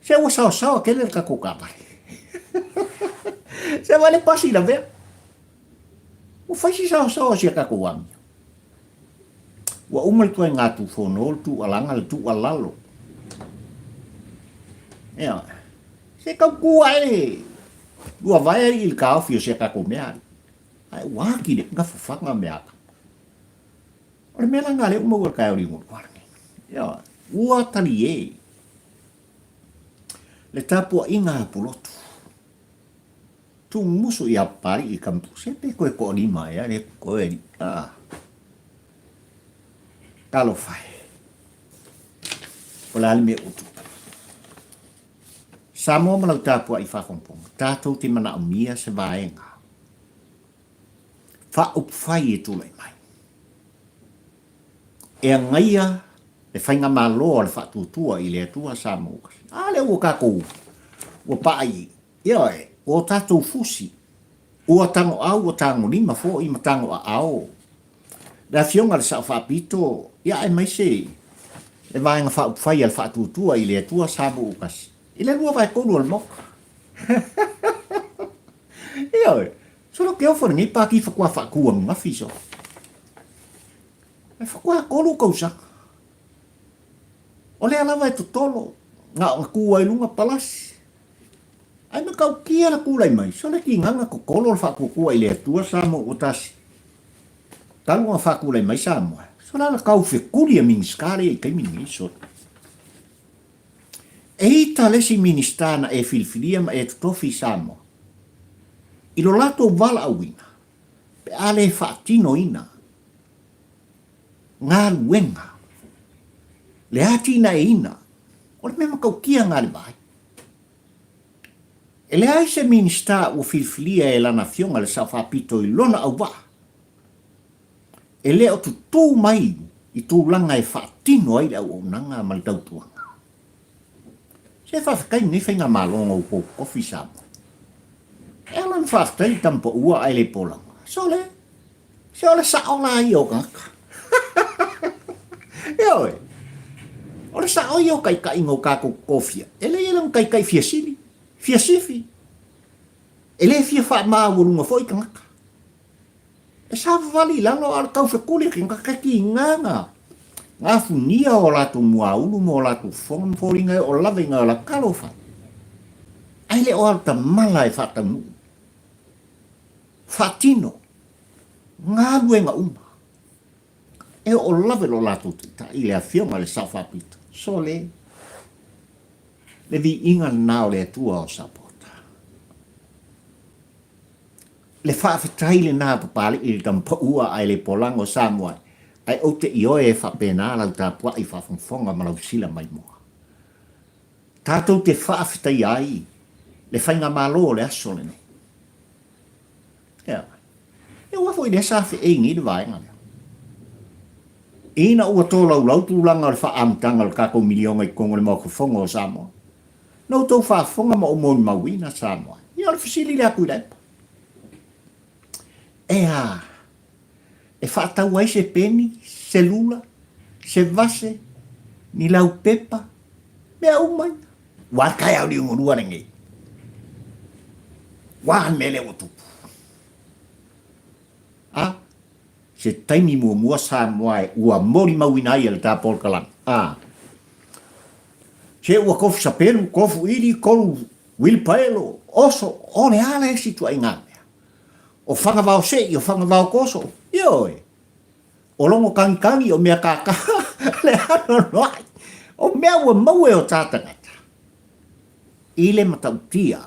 [SPEAKER 1] Se ua saosaoa tele le tatou taavale. Se vaai le pasi lavea. Ua fai si saosaoa o si a tatou amio. Ua uma le ituaiga tufono, le tuualaga, le tuualalo. Ioe. Se tau tu ae ua vae ai i le taofi o si a tatou mea alii. Ae ua ati le gafafaga mea aka. O le mea la lena lea ua maua i le taeao liugalua lenei. Ioe. Ua talie le tapuaiga a Pulotu. Tumusu ia Papalii i Kampu, se pe koe toalima ea le koe alii. Ah. Talofa e. O le a le mea ua tupu? Samoa ma lau tapuai faafogafoga, tatou te manaomia se vaega faaupufai e tulai mai e agaia le faigamalo a le faatuatua i le Atua Samoa. A lea ua tatou ua paa i Ioe, ua o tatou fusi, ua tagoau, ua tagolima foi ma tagoaao le Afioga i le Sao Faapito, ia aemaise le Vaega Faaupufai a le Faatuatua i le Atua Samoa-ua-tasi, i le 2/3 o le Maota. Ioe, solo ke ofo lenei pāti faatoa faatu ananafi solo. E faatoa 3 tausaga. O lea lava e totolo, na ona tu ai luga palasi. Ae matautia le tulai mai, sole tigaga totolo le faatuatua i le Atua Samoa ua tasi. Talu ona faatulai mai Samoa, sole ala tau fetuli a Minisita lea i taimi lenei sole. E ita le isi Minisita na e filifilia ma e totofi i Samoa i lo latou valaauina pe a le faatinoina galuega le atinaeina o le mea matautia na le vaai. E leai se Minisita ua filifilia e lana Afioga le Sao Faapito i lona auvaa e le o tutū mai i tulaga e faatino ai le auaunaga ma le tautuaga. Se faafetai lenei faigamalo na outou tofi Samoa. E ala ona faafetai le tama paua ae le polaga. Sole, se o le sao la ia o tagata. Ioe, o le sao ia o taitai na o tatou tofia, e leai e le o ni taitai fia sili, fia sifi. E le fia faamaualuga foi tagata. E savavali i lalo a o le taufetuli e tagata tiga na gafunia o latou muaulu ma o latou fofoga ma foliga e oo lava ina ola talofa. Ae le o alutamala e faataunuu, faatino galuega uma e oo lava i lo latou taitai i le Afioga i le Sao Faapito. Sole, le viiga lena o le Atua o Sapota. Le faafetai lena a Papalii i le tama paua ae le polaga o Samoa ae ou te ioe e faapena lau tapuai faafogafoga ma lau sila maimoa. Tatou te faafetaia ai le faigamalo o le aso lenei. Ea, e ua foi lea sa feei nei le vaega lea. Ina ua tolaulau tulaga o le faaamutaga o le tatou miliona i totonu o le Maota Fono o Samoa, Na outou faafofoga ma ou molimauina Samoa. Ia o le fesili lea a Tuilaepa. E a? E faatau ai se peni, se lula, se vase, ni laupepa, mea uma ia. Ua le taeao liugalua lenei. Ua a le mea lea ua tupu? A? Se taimi muamua Samoa e ua molimauina ai e le ta polokalame. A? Se ua tofu sapelu, tofu ili, kolu uilipaelo, oso, o le a le isi ituaiga mea? O fagavao seʻi, o fagavao toso, ioe, o logo kagikagi, o mea kākā, le anoanoai, o mea ua maua e o ta tagata i le matautia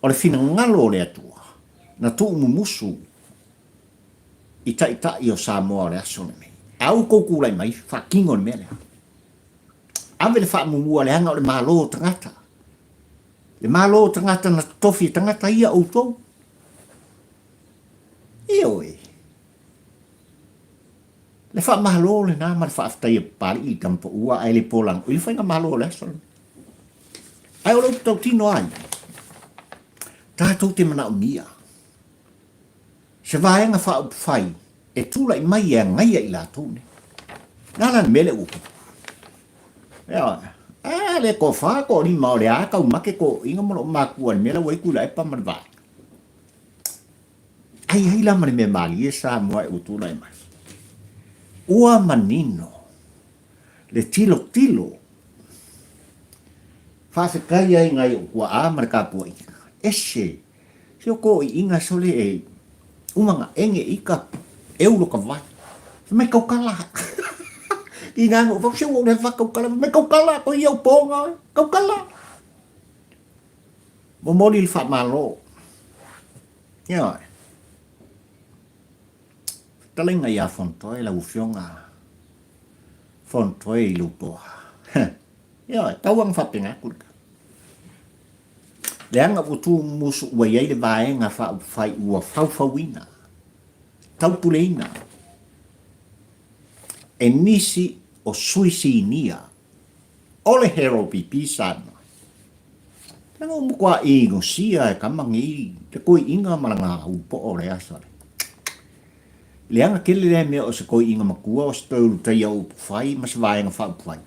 [SPEAKER 1] o le finagalo o le Atua na tuumumusu i Taitai o Samoa o le aso lenei. A ua tou tulai mai, faatino le mea lea. Ave le faamumua leaga o le Malo o tagata. Le Malo o tagata na totofi e tagata ia outou. Ioe. Le faamalo lena ma le faafetai a Papalii i Tamapaua ae le polaga i le faigamalo o le aso lenei. Ae o le upu tautino a ia, tatou te manaomia se vaega faaupufai e tulai mai e agaia i latou nei. Na la le mea lea ua tupu. Ioe. A le tofa toalima o le a taumate toeaiina ma loo matua i le mea la ua i ai Tuilaepa ma le vaega. Ai ai la ma le mea malie Samoa e ua tulai mai. Ua manino le tilotilo faafetai ai nai ou tuaa ma le tapuaiga. Ese Si o koʻiʻiga sole e uma na enge i ka eulo ka vai. Fai mai kaukala. I ngā ngō, se ua ule fa kaukala, mai kaukala, ko ia uponga oe, kaukala. Momoli le whaamalo. Ia oe. Fetalaiga ia Fontoe, lau afioga Fontoe i lou toa. Ia oe, tau anga faapena atu le Leaga ua tu musu ua i ai le vaega faaupufai ua faufauina, taupuleina e nisi o sui sinia o le HLPP Samoa. Leaga ua matuā inosia e tama nei le toeaina ma lana ulu poo o le aso lea. Leaga tele lea mea o se toeaina matua o se toe ulutaia o upufai ma se vaega faaupufai.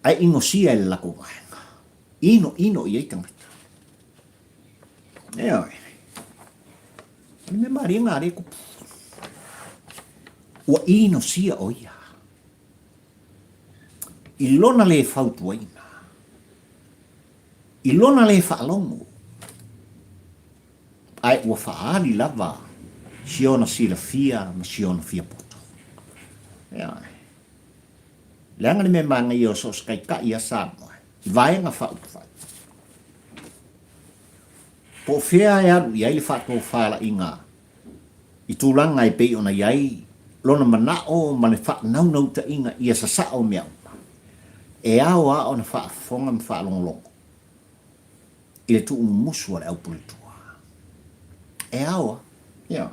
[SPEAKER 1] Ae inosia e le latou vaega. Ino ino i ai tagata. Ioe. O le mea malie na le tupu. Ua inosia o ia. I lona le fautuaina. I lona le faalogo. Ae ua faaali lava si ona silafia ma si ona fiapoto. Ioe. Leaga le mea manaia o so o se taitai a Samoa i vaega faaupufai. Po o fea e alu i ai le faatofalaiga i tulaga e pei ona i ai lona manao ma le faanaunautaiga ia sasao mea uma, e ao lava ona faafofoga ma faalogologo i le tuumumusu a le aupuletua. E ao lava. Ioe.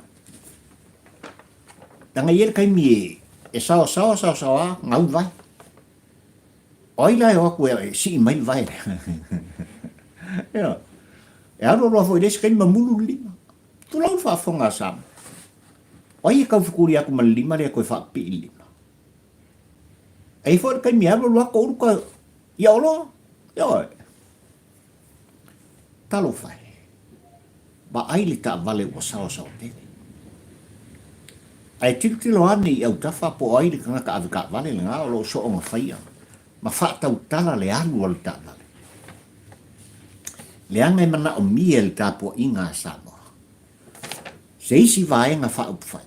[SPEAKER 1] Leaga e i ai le taimi e saosaoa saosaoa gau le vai. O ai la e o atu e sii mai le vae lea? Ioe. E alu alu lava foi i le isi taimi mamulu le lima. Tulou le faafofoga a Samoa. O ai e taufetuli atu ma le lima lea e toe faapipii i le lima? E i ai foi le taimi e alu alu atu ulu ka ia oloa. Ioe. Talofa e. Vaai le taavale ua saosaoa tele. Ae tilotilo ane i autafa po o ai le tagata ave taavale lena o lo o soona faia ma faatautala le alu a le taavale. Leaga e manaomia e le tapuaiga a Samoa se isi vaega faaupufai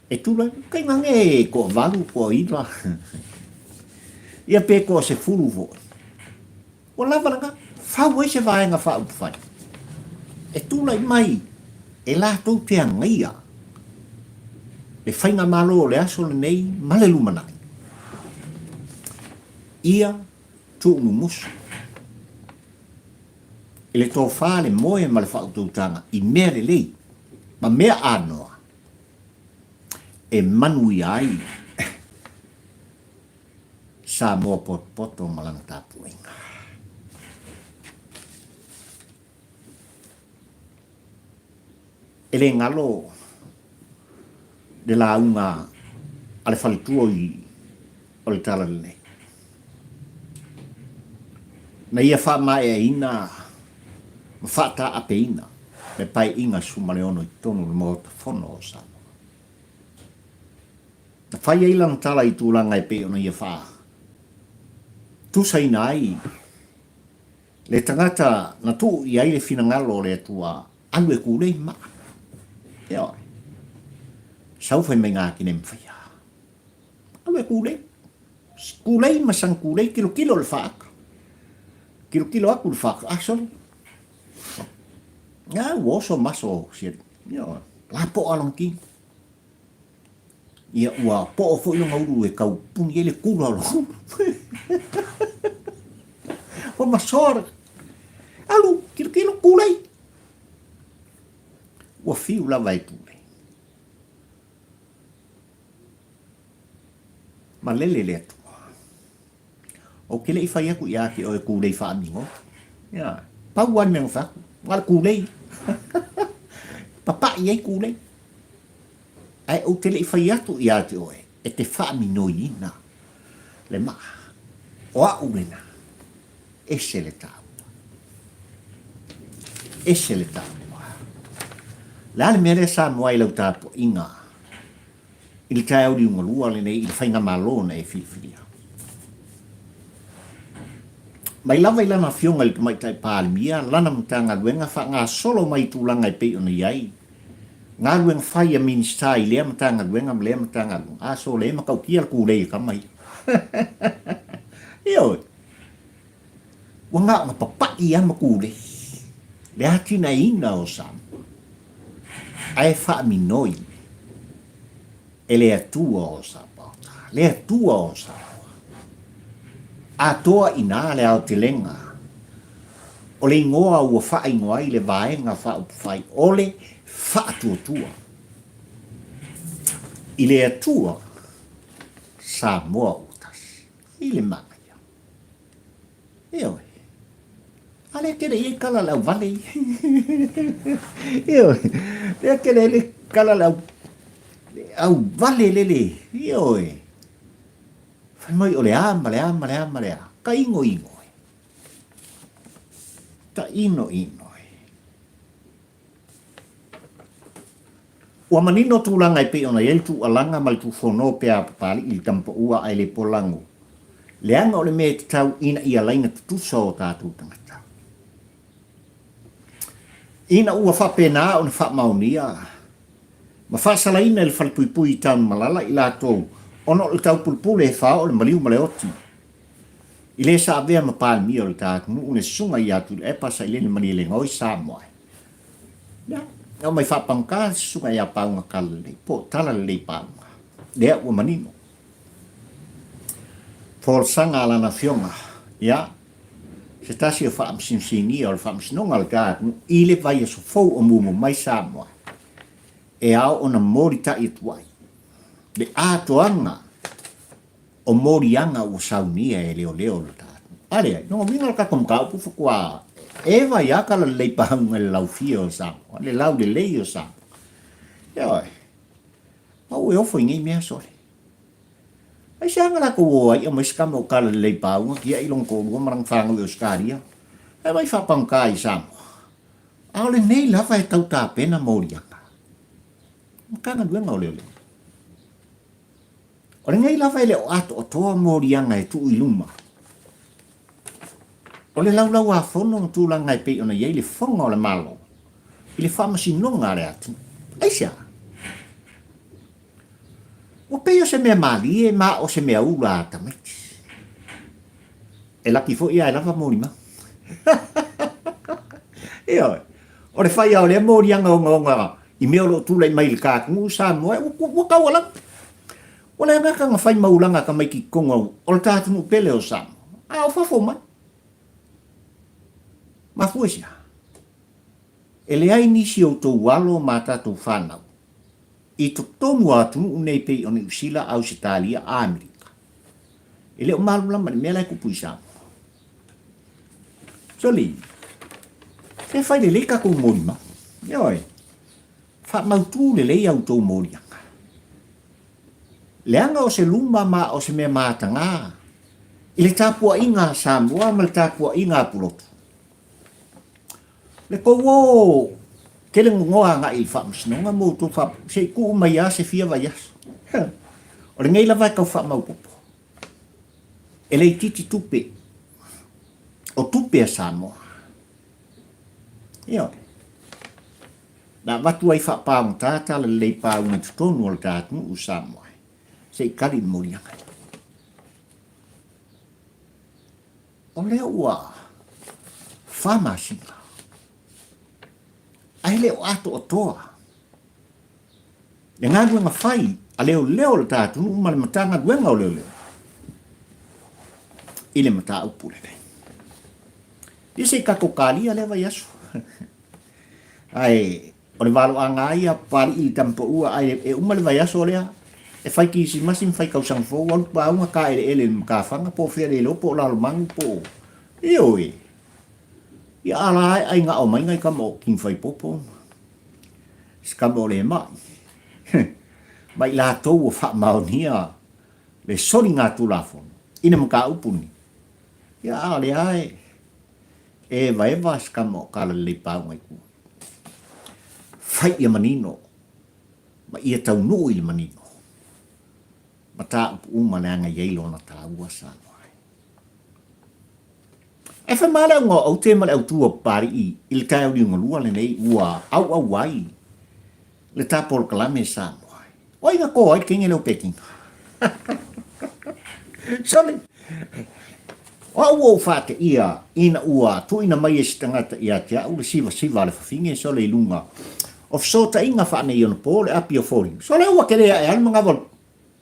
[SPEAKER 1] e tulai tainane e toavalu, toaiva, ia pe toasefulu foi. Ua lava lena, fau ai se Vaega Faaupufai e tulai mai e latou te agaia le Faigamalo o le aso lenei ma le lumanai. Ia tuumumusu i le tofa, le moe ma le faautautaga i mea lelei ma mea anoa e manuia ai Samoa potopoto ma lana tapuaiga. E le galo le lauga a le faletua o le Talalelei. Na ia faamaeaina ma faataapeina le Paeaiga 16 i totonu o le Maota Fono o Samoa. Na fai ai lana tala i tulaga e pei ona ia faatusaina ai le tagata na tuu i ai le finagalo o le Atua alu e kulei maa. Ioe. Sau fai mai ngā kine mawhaia. Alu e kulei. Kulei ma sang kulei, kilokilo le whaaka. Kilokilo aku le whaaka. Ah, sorry. Ngā ua oso maso, siari. Ioe. La po along ki. Ia, ua poʻo foi lona ulu e kau puni ai le kula o lona ulu. Ua masoa le alu, kilokilo, kūlei. Ua fiu lava e kūlei. Malele le Atua. Ou te le i fai atu ia te oe kūlei faamigoi. Ia, pau lava le mea na fai atu, na o le kūlei. Papaʻi ai kūlei. Ae ou te le i fai atu ia te oe e te faaminoiina le maa. O a'u lena, ese le taua. Ese le taua. Le a le mea lea Samoa i lau tapuaiga i le taeao liugalua lenei i le faigamalo na e filifilia? Mai lava i lana afioga i le Tamaitai Palemia, lana Matagaluega faagasolo mai i tulaga e pei ona i ai, galuega fai a Minisita i lea Matagaluega ma lea Matagaluega, a sole e matautia le kūlei e tama ia. Ioe. Ua na ona papaʻi lava ma kūlei le atinaeina o Samoa, ae faaminoi e le Atua o Sapaota, le Atua o Samoa. Atoa i ina le aotelega o le igoa ua faaigoa ai le Vaega Faaupufai o le Faatuatua i le Atua Samoa ua tasi. I le manaia. Ioe. A lea tele i ai kala le au vale ia. Ioe. Lea tele ai le kala le au, le au vale lele. Ioe. Fai mai o le a ma le a ma le a ma le a. Ka ino ino e. Ta ino ino e. Ua manino tulaga e pei ona i ai le tuualaga ma le tuufono pe a Papali'i i le tamapaua ae le polago, leaga o le mea e tatau ina ia laina tutusa o tatou tagata. Ina ua faapena ona faamaonia ma faasalaina e le Falepuipui i Tanumalala i latou ona o le taupulepule e faaoo le maliu ma le oti i le sa avea ma Palemia o le ta atunuu le Susuga ia Tuilaepa Sailele Malielegaoi Samoa e Ia, e omai faapagata le susuga ia Pauga Talalelei, po o Talalelei Pauga. Lea ua manino. Folasaga a lana afioga, ia, se tasi o faamasinosia o le Faamasinoga o le ta atunuu i le vaiaso fou o mumu mai Samoa, e ao ona molitai atu ai le atoaga. O moliaga ua saunia e leoleo o le ta atunuu. A leai, lona uiga o le tatou mataupu faatoa eva ai lava tala lelei pauga i le laufia o Samoa, le laulelei o Samoa. Ioe, pau e ofo i nei mea sole. Aisea na latou o ai aumai se tama o tala lelei pauga tiai lona toalua ma lana fanau i Ausetalia, ae aumai faapagata i Samoa. A o lenei lava e tau tapena moliaga. Matagaluega o Leoleo. O lenei lava e le o atoatoa moliaga e tuu i luma. O le laulauafono ma tulaga e pei ona i ai le foga o le Malo i le faamasinoga a le atunuu. Aisea? Ua pei o se mea malie ma o se mea ula a tamaiti. E laki foi ae lava molimau. Ioe. O le fai lava o lea moliaga ogaoga i mea o lo o tulai mai i le ta atunuu Samoa, ua taualaga. Ua leai gata na fai maulaga a tamaiti i totonu o le ta atunuu pele o Samoa, a o fafo mai. Mafua i se a? E leai nisi o outou alo ma a tatou fanau i totonu o atunuu nei pei o Niu Sila, Ausetalia, Amerika. E le o malamalama i le mea la e tupu i Samoa. Soli, se fai lelei tatou molimau. Ioe, faamautu lelei a outou moliaga. Leaga o se luma ma o se mea mataga i le tapuaiga a Samoa ma le tapuaiga a Pulotu. Le tou o tele gogoa agai i le faamasinoga ma outou faaputu, se i tuu mai lava se fia vaiaso. O lenei lava e tau faamaopoopo. E le itiiti tupe, o tupe a Samoa. Ioe. Na avatu ai faapaogata talalelei pauga i totonu o le ta atunuu Samoa. Se i kali le moliaga. O lea ua fa masina, ae le o atoatoa le galuega fai a leoleo o le ta atunuu ma le Matagaluega o Leoleo i le mataupu lenei. Ia se i tatou kalia lea vaiaso. Ae O le valoaga lava ia Papalii i le tamapaua ae e uma le vaiaso lea e fai kirisimasi ma fai tausaga fou alu pauga ta eleele i le matafaga po o fea le iloa po o Lalomanu po o Ioe! Ia a la e ai gao mai nai tama o King Faipopo ma si tama o Lemai ma i latou ua faamaonia le soligatulafono i le mataupu lenei. Ia a o lea e evaeva si tama o Talalelei Pauga i tua. Fai ia manino ma ia taunuu i le manino mataupu uma leaga e i ai lona taua Samoa ai. Ae fai ma le auga o aute ma le autu o Papalii i le taeao liugalua lenei ua auau ai le ta polokalame Samoa ai. O ai na to ai le kenge lea o Pekinga? Sole! O au ua ou faateia ina ua tuuina mai e se tagata ia te au le sivasiva a le fafine sole i luga o fesootaiga faaneionapo le api o foliga. Sole ua tele ae lava le manava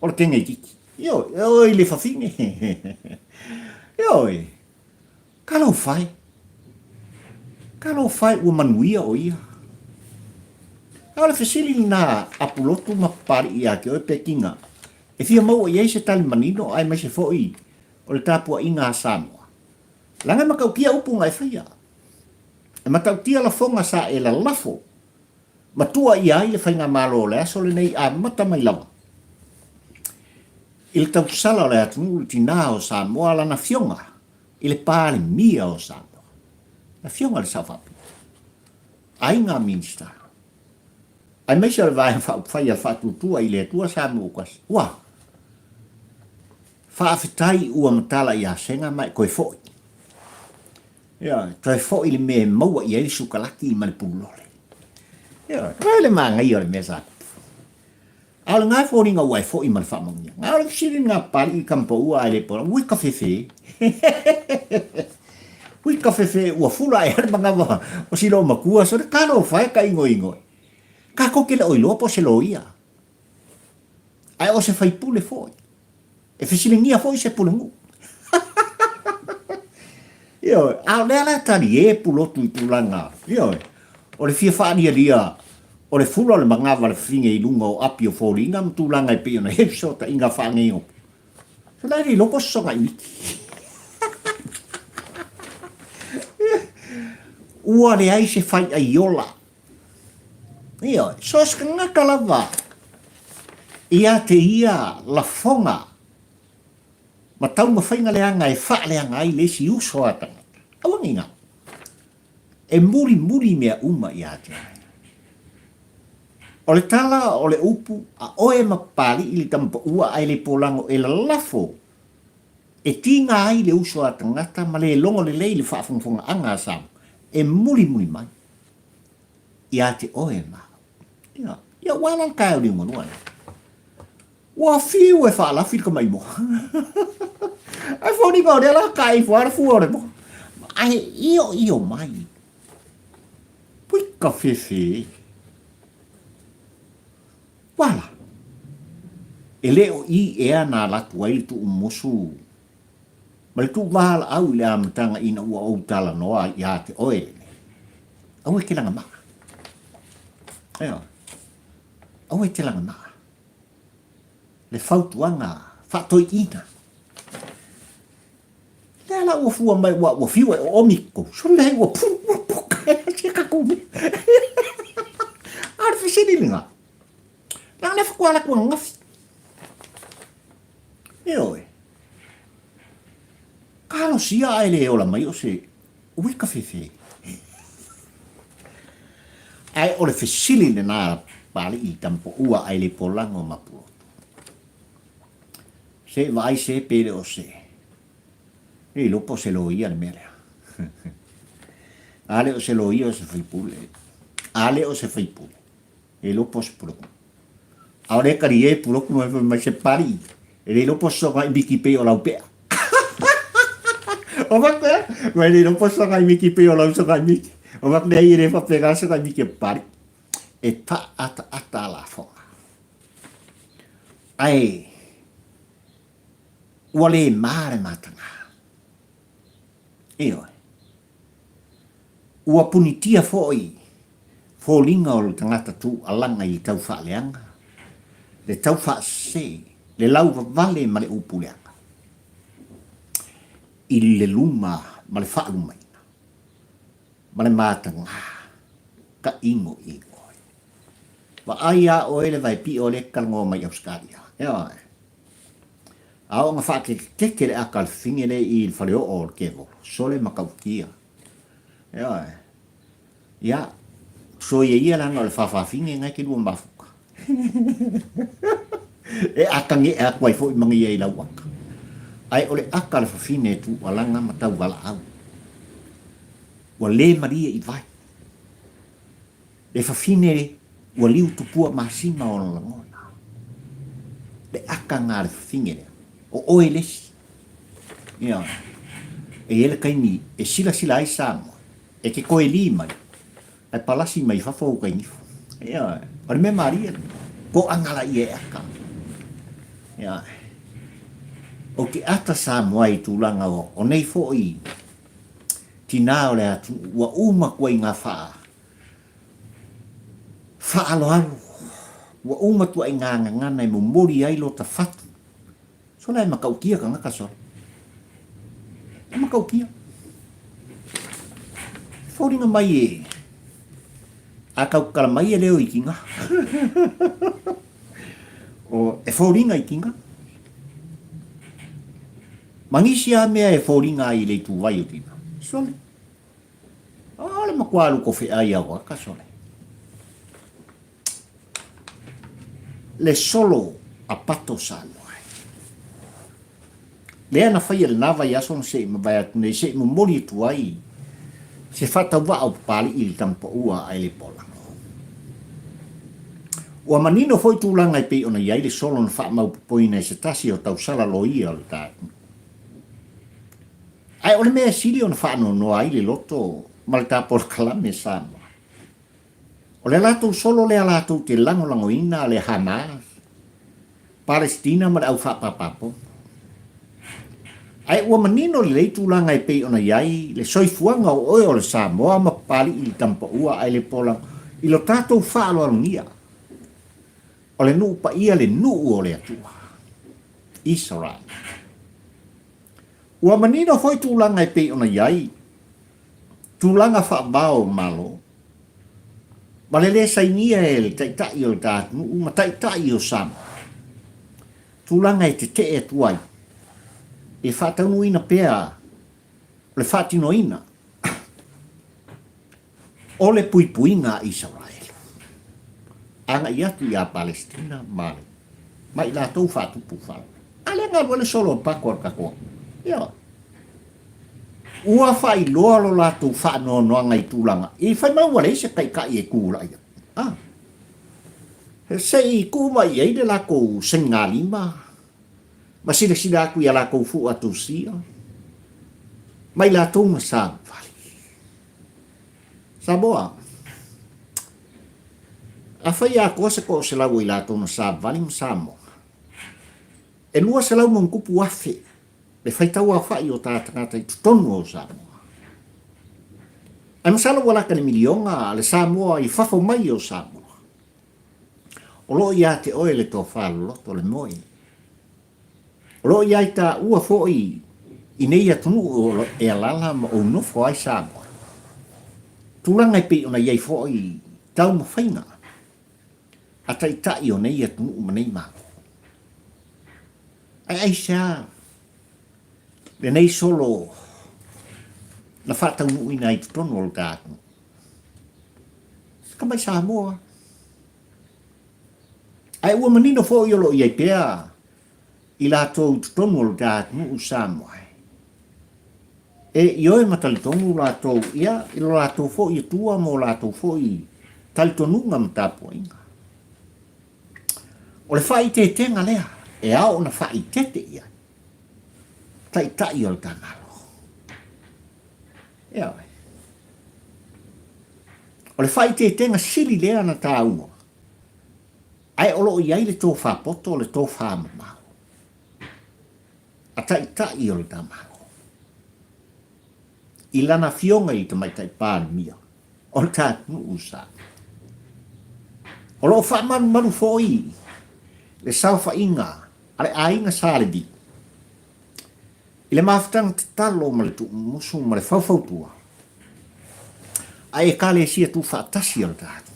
[SPEAKER 1] o le kenge itiiti. Ioe, oi le fafine. Ioe. Talofa e. Talofa e ua manuia o ia. A o le fesili lena a Pulotu ma Papalii ia te oe Pekinga, e fia maua i ai se tali manino aemaise foi o le tapuaiga a Samoa. Leaga e matautia upu na e faia. E matautia lafoga sa e lalafo ma tuuaia ai le faigamalo o le aso lenei amata mai lava i le tausala o le atunuu le tina o Samoa lana afioga i le Palemia o Samoa, le afioga i le Sao Faapito, aiga Minista, aemaise o le Vaega Faaupufai a le Faatuatua i le Atua Samoa ua tasi. Ua faafetai ua matala ia Sega ma e toe foi. Ioe, toe foi le mea e maua i ai le sukalaki ma le pululole. Ioe, vaai le manaia o le mea sa tupu. A o lena e foliga ua e foi ma le faamanuiaga. A o le fesili lena Papalii i tamapaua ae le pola, ui kafefe. Ui kafefe ua fula ae le manava o si loomatua sole talofa e ka igoigo. Tatou te le o iloa po o se loia. Ae o se faipule foi. E fesiligia foi se pulenuu. Ioe, a o lea la e talie Pulotu i tulaga, ioe, o le fia faalialia o le fula o le manava a le fafine i luga o api o foliga ma tulaga e pei ona i ai fesootaiga faaneiopo. So la e le iloa po o se soga imiki. Ua leai se faiaiola. Ioe, so o se tagata lava ia te ia lafoga ma taumafaiga leaga e faaleaga ai le isi uso a tagata. Aua ne i galo. E mulimuli mea uma ia te oe. O le tala o le upu a oe ma Papali'i le tama paua ae le polago e lalafo e tiga ai le uso a tagata ma le logo lelei le faafogafogaaga a Samoa e mulimuli mai ia te oe ma au. Ia, ia ua ala le taeao liugalua lea. Ua fiu e faalafi le tamaimoa. Ae foliga o lea la ka ifo a le fua o le moa. Ae ioio mai. Pui ka fefe. Wala. E le o i ea na alatu ai le tuumusu ma le tuuvalaau i le amataga ina ua ou talanoa ia te oe lenei. Aua e te lagamaa. Ioe. Aua e te lagamaa. Le fautuaga faatoeaiina. Lea la ua fua mai ua, ua fiu e oomi kou. Sole ua puru ua puka e se kakou mea. A o le fesili lena. Leaga lea faatoa alu atu ananafi. Ioe. Talosia ae le ola mai o se ui ka fefe. Ae o le fesili lena a Papali'i Tamapoua ae le polago ma Pulotu. Se i vaai se pe le o se. Le iloa po o se loia le mea lea. A le o se loia o se faipule. A le o se faipule. E iloa po o se puloku. A o le kali e puloku mai fai mai se pali. E le iloa po o se soga i miki pei o lau pea. O faapea, mai le iloa po o se soga i miki pei o lau soga i miki. O faapea e le faapena soga i miki e pali. E faaataata a lafoga. Ae ua le ma le mataga. Ioe. Ua punitia foi foliga o le tagata tuualaga i le tau faaleaga, le tau faasese, le lauvavale ma le upu leaga, i le luma ma le faalumaina, ma le mataga tainoino ai. Vaai lava oe le vaepiʻo lea e talanoa mai i Ausetalia. Ioe. A oo ina faaketekete le aka a le fafine lea i le faleoo o le kevolo, sole matautia. Ioe. Ia, soia ia leaga o le fafafine na e te lua mafuta. E atange'e atu ai foi ma ia i lau aka. Ae o le aka a le fafine e tuualaga ma tauvalaau. Ua le malie i vai. Le fafine ua liu tupua masima ona lagona. Le aka nga a le fafine lea, o oe le isi. Ioe. E i ai le taimi e silasila ai Samoa, e te toe li mai, ae palasi mai fafo ou kainifo. Ioe. O le mea malie lena. Toaga laia e aka. Ioe. Ou te ata Samoa i tulaga o nei foi tinā o le atunuu ua uma atu ai ngā whaa Faaaloalo, ua uma tuaiga gagana e momoli ai lota fatu. Sola e matautia tagata sola. E matautia. E foliga mai e a tautala mai e leo i kinga. o, e foliga i kinga. Ma nisi a mea e foliga ai i le ituvai o tina. Sole. A le matua alu ko feʻai au aka sole. Le solo a pato Samoa. Lea na faia lena vaiaso na seʻi mavae atu nei, seʻi momoli atu ai se faatauvaa o Papaliʻi i le tamapaua a Elepolago. Ua manino foi tulaga e pei ona i ai le solo na faamaupopoina e se tasi o tausala loia o le taeaʻi. Ae o le mea e sili ona faanoanoa ai le loto ma le tapolokalame Samoa, o le latou solo lea latou te lagolagoina le Hamas, Palestina ma le au faapāpāpono. Ae ua manino lelei tulaga e pei ona i ai le soifuaga o oe o le Samoa ma Papali'i le Tamapaua ae le Polago i lo tatou faaaloalogia. O le nuu paia le nuu o le Atua. Israel. Ua manino foi tulaga e pei ona i ai tulaga faavao o Malo ma le lē sainia e le Taitai o le ta atunuu ma Taitai o Samoa tulaga e tetee atu ai e faataunuuina pea o le faatinoina o le puipuiga a Isaraelu agai atu ia Palesitina ma le ma i latou faatupu faalavelave. A lea galue le solo o le pako a le tatou Ioe. Ua faailoa lo latou faanoanoaga i tulaga i fai mai ua leai se taitai e tulai atu. Ah. Se i tuu mai i ai le latou saigalima ma silasila atu i a latou fua tusia ma i latou na savali. Samoa, Afai atoa se toaselau o i latou na savali ma Samoa, e 200,000 le faitauaofai o ta tagata i totonu o Samoa. Ae masalo ua lata i le miliona le Samoa i fafo mai o Samoa. O lo o ia te oe le tofa loloto le moe. O lo o i ai taua foi i nei atunuu e alaala ma ou nofo ai Samoa. Tulaga e pei ona i ai foi taumafaiga a taitai o nei atunuu ma nei Malo. Ae aisea lenei solo na faataunuuina ai i totonu o lo ta atunuu? Ka mai Samoa. Ae ua manino foi o lo o i ai pea i latou i totonu o lo ta atunuu Samoa e ioe ma talitonu latou ia i lo latou foi Atua ma o latou foi talitonuga ma tapuaiga. O le faaeteetega lea e ao ona faaeteete i ai Taitai o le ta Malo. Ioe. O le faaeteetega sili lea na taua, ae o lo o i ai le tofa poto, le tofa mamao a Taitai o le ta Malo i lana Afioga i le Tamaitai Palemia o le ta atunuu o Samoa. O lo o faamalumalu foi le saofaiga a le aiga Sa Levi i le mafutaga tatalo ma le tuumumusu ma le faufautua a Ekalesia Tuufaatasi a le tatou.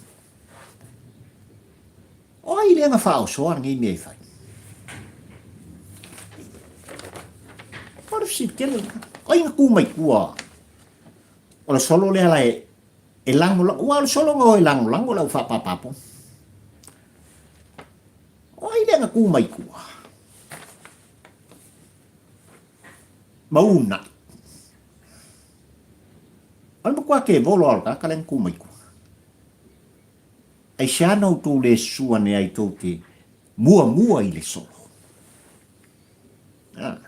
[SPEAKER 1] O ai lea na faaosoa lenei mea e fai? O le fesili tele lena. O ai na tu mai tua o le solo lea la e, e lagolago, ua o le solo na o e lagolago le au faapāpā pono. O ai lea na tu mai tua? Ma uunai. O le matua kevolo lava o le tagata lea na tu mai tua. Aisea na outou le susu ane ai tou te muamua i le solo? Ah.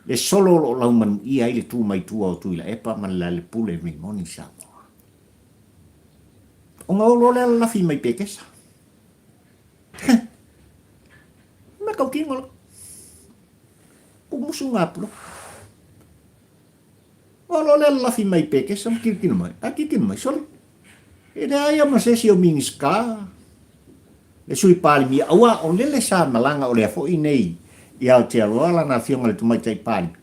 [SPEAKER 1] Le solo o lo o laumanuia ai le tu mai tua o Tuilaepa ma le Lailepule Rimoni Samoa. Ona o loa lea lalafi mai Pekesa. Mea tautino la. Pumusu ngā pulo. O loa lea lalafi mai Pekesa ma tilotilo mai. A tilotilo mai, sole. E leai a ma se isi o Minisita, le Sui Palemia, aua o lele sa malaga o lea foi nei i Aotearoa lana afioga i le Tamaitai Palemia.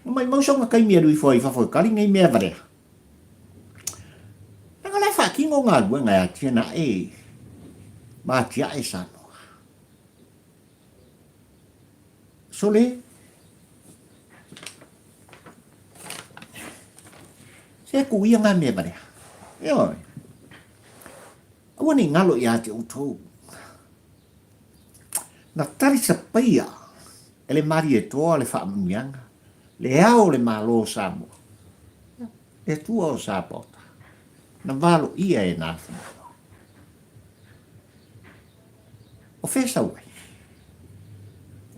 [SPEAKER 1] Na maimau sona taimi e alu ifo ai i fafo e kali nei mea valea. Leaga o la e faatino galuega e atiae ma atiae Samoa. Sole, se ku ia ngā mea valea. Ioe. Aua ne i ngalo ia te outou. Na tali sapaia e le Malietoa le faamanuiaga, le ao o le Malo o Samoa, le Atua o Sapaota, na valoia e nā finagalo. O fea sau ai?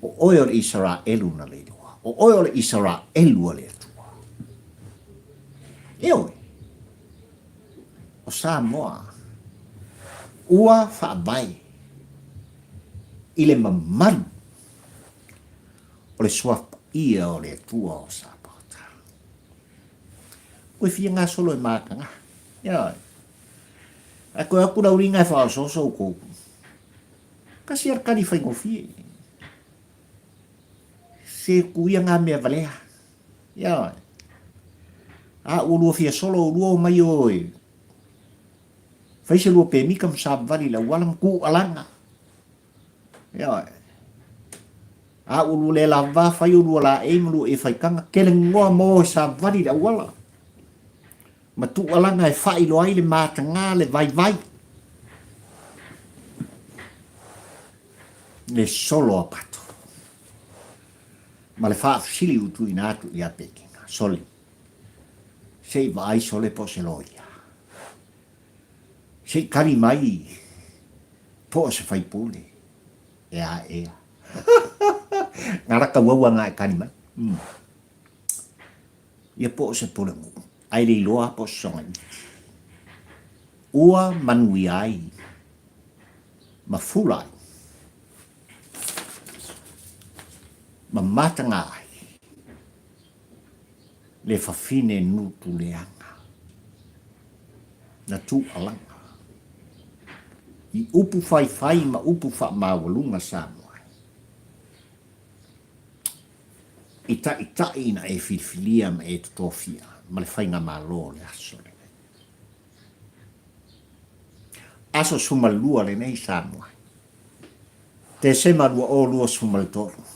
[SPEAKER 1] O oe o le Isaraelu na leiloa. O oe o le Isaraelu a le Atua. Ioe. O Samoa ua faavae i le mamalu o le Suafa Paia o le Atua o Sapaota. Koe fia gasolo e mākanga. Ioe. Ae koe atu lau ringa e whaososo oukou. Kasi ar kari whaingofie. Se ku ia ngā mea valea. Ioe. A ua lua fia solo ulua o mai oe. Fai se lua pemika ma savavali i le auala ma tuualaga. Ioe. A ua lua le lavava fai o lua laei ma lua efaitaga, kelegoa mo e savavali i le auala. Ma tuualaga e faailoa ai le mataga, le vaivai. Le solo a pato. Ma le faafesili ua tuuina atu ia Pekinga, Sole, se i vaai sole po o se loia. Se i kali mai po o se faipule. E a ea. Ngā raka uaua ngā e kali mai. Ia po o se pule nuu, ae le iloa po o se soga iti. Ua manuia ai ma fula ai ma mataga ai le fafine nutu leaga na tuualaga i upu faifai ma upu faamaualuga Samoa ai i taʻitaʻi ina e filifilia ma e totofia ma le faigamalo o le aso lenei. Aso 12 lenei Samoa ai. Tesema 2023.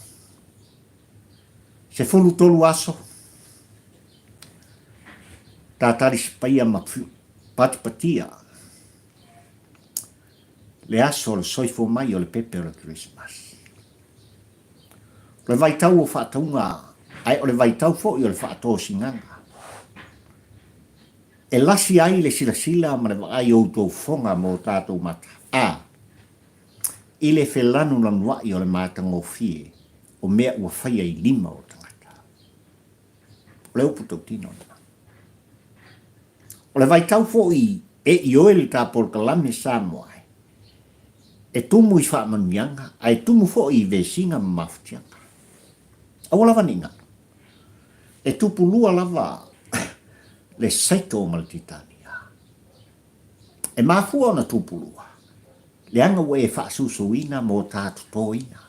[SPEAKER 1] 13 aso tatali sipaia ma patipatia le aso o le soifua mai o le pepe o le Christmas. O le vaitau o faatauga ae o le vaitau foi o le faatosinaga. E lasi ai le silasila ma le vaai o outou foga mo tatou mata, a i le felanulanuaʻi o le matagofie o mea ua faia i lima o tagata. O le upu tautino lena. O le vaitau foi e ioe le ta polokalame Samoa ai, e tumu i faamanuiaga ae tumu foi i vesiga ma mafatiaga. Aua lava ne i galo. E tupulua lava le saito ma le titania. E mafua ona tupulua, leaga ua e faasusuina mo ta totoina.